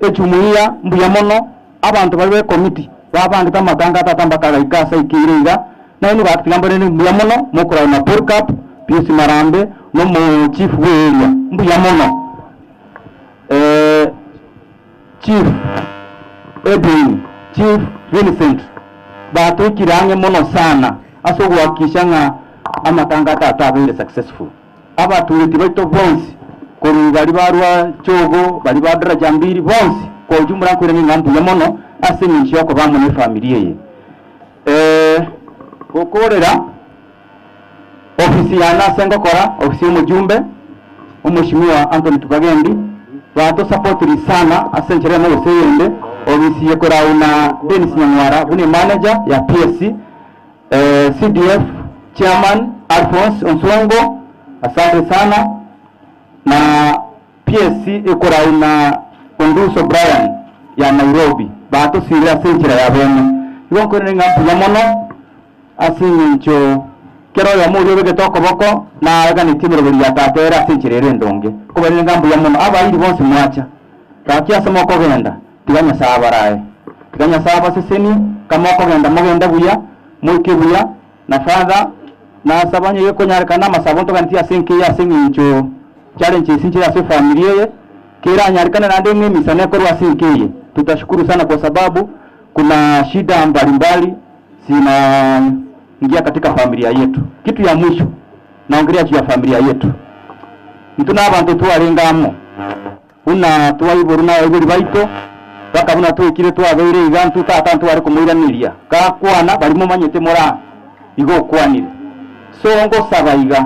Ejumuiya, mbuya mono, abanto baria b'ekomiti babangete amatanga a tata mpaka agaika ase aikeire iga. Nainwe gaki tiga mbarende mbuya mono mokorara na Polycarp, Pius Marambe, na omochief bwe area. Mbuya mono. Eh, Chief Edwin, Chief Vincent batoikire ang'e mono sana ase ogohakikisha ng'a amatanga a tata abeire successful. Abatureti baito bonsi korwa baria barwa Chogo, baria ba Daraja Mbili, bonsi kwa ujumla nkoirania ng'a mbuya mono ase eng'encho ya okoba amo ne efamiri eye. Eh, gokorera ofisi yane ase ngokora, ofisi ya omojumbe, Omweshimiwa Anthony Kibagendi, batosapotiri sana ase enchera eyemo gose eyende, ofisi eye korau na Dennis Nyang'wara buna emanager ya PSC, eh, CDF chairman Alphonse Onsongo, asante sana, na PSC ekorau na Onduso Brian ya Nairobi, batosirire ase enchera ya bene. Igo nkoirane ng'a mbuya mono Ase engencho kera oyomo oria obegete okoboko naaganetie emeroberi ya Tata ere ase enchera ere endonge. Kobarire ng'a mbuya mono abairi bonsi mwacha, gaki ase mokogenda, tiga Nyasae abarae. Tiga Nyasae abasesenie, kamokogenda mogende buya, moike buya, na Father, nasaba onye gekonyarekana amasabo ntoganetie ase enka eye ase engencho challenge esi nchire ase efamiri eye, keranyarekane naende ng'a emisana ekorwe ase enka eye, tutashukuru sana kwa sababu kuna shida mbalimbali Zinaingia katika familia yetu. Kitu ya mwisho naongelea juu ya familia yetu. Intwe nabanto twarenge amo buna twaiborwa na abaibori baito mpaka buna twaikire twabeire iga intwe tata ntware komoiraneria gakwana baria momanyete more iga okwanire. So ngosaba iga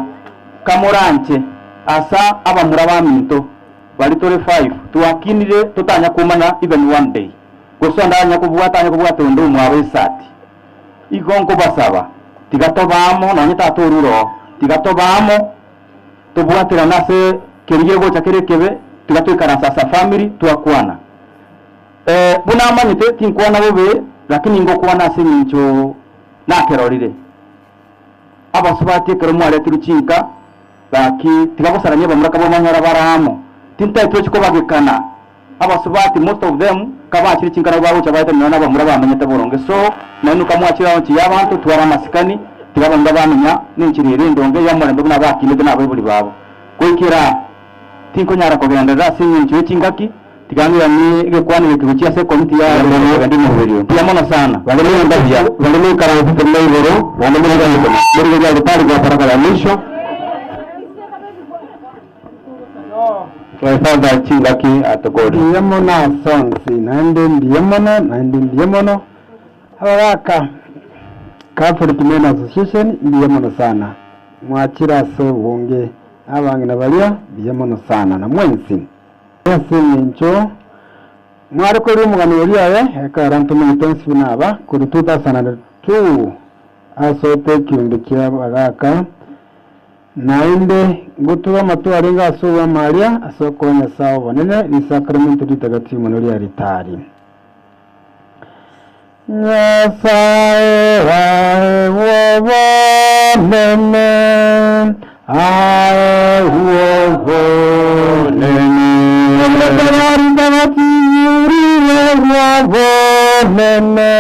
kamoranche asa abamura baminto baria tore five twakinire totanya komanya even one day. Gose onde anya kobwata anya kobwata onde omwabo esati. Igo nkobasaba, tiga tobe amo, nonye tata orure oo, tiga tobe amo, tobwaterane ase keria gegocha kere ekebe, tiga toikaranse as a family twakwana. Eh, buna amanyete tinkwana bobe, lakini ngokwana ase eng'encho nakerorire. Abasubati ekero mwaretirwe chinka, gaki tiga gosarania abamura kabamanyora bare amo, tintaeti tochi kobagekana. Abasubati most of them kabachire chinka nabo bagocha baete nonya nabamura bamenyete boronge so nainwe kamwachire ao nchi yabanto twara amasikani tiga abamura bamenya nenchera ere endonge yomorembe buna bakinete nabaibori babo goikera tinkonyara kogenderera ase eng'encho ye chingaki tiga ng'iranie egekwanero eke gochia ase ekomiti ya mbuya mono sana. Baria moikaransete buna igoro, naende morigererie alitari kwa baraka ya mwisho. Twaesaga chingaki atokori. Mbuya mono ase onsi, naende mbuya mono, naende mbuya mono. Abagaka, Catholic Men Association, mbuya mono sana. Mwachire ase obonge, na abang'ina baria, mbuya mono sana, na mwensi. Ase eng'encho mware koria omogano oria oye, ekero ntomanyete onsi buna aba, korwa 2002 asoete ekiombe kia abagaka, Naende ngotuga amato arenge ase obwama aria ase okoa Nyasae obonene risakramentto ritagatifu mono ri'alitari. Nyasae aegwe obonene, aegwe obonene. Erieta ritagatifu riegwe obonene,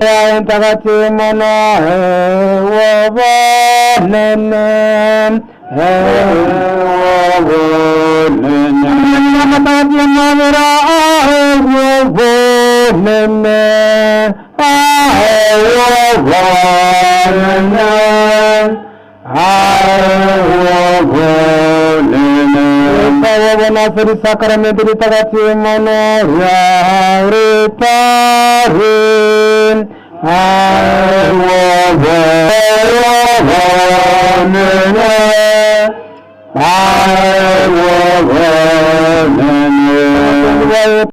Entagatifu mono ew'obonene, ew'obonene. Amatagatifu mabera ew'obonene, ew'obonene, ew'obonene. Ew'obonene ase risakaramento ritagatifu mono ria ritari.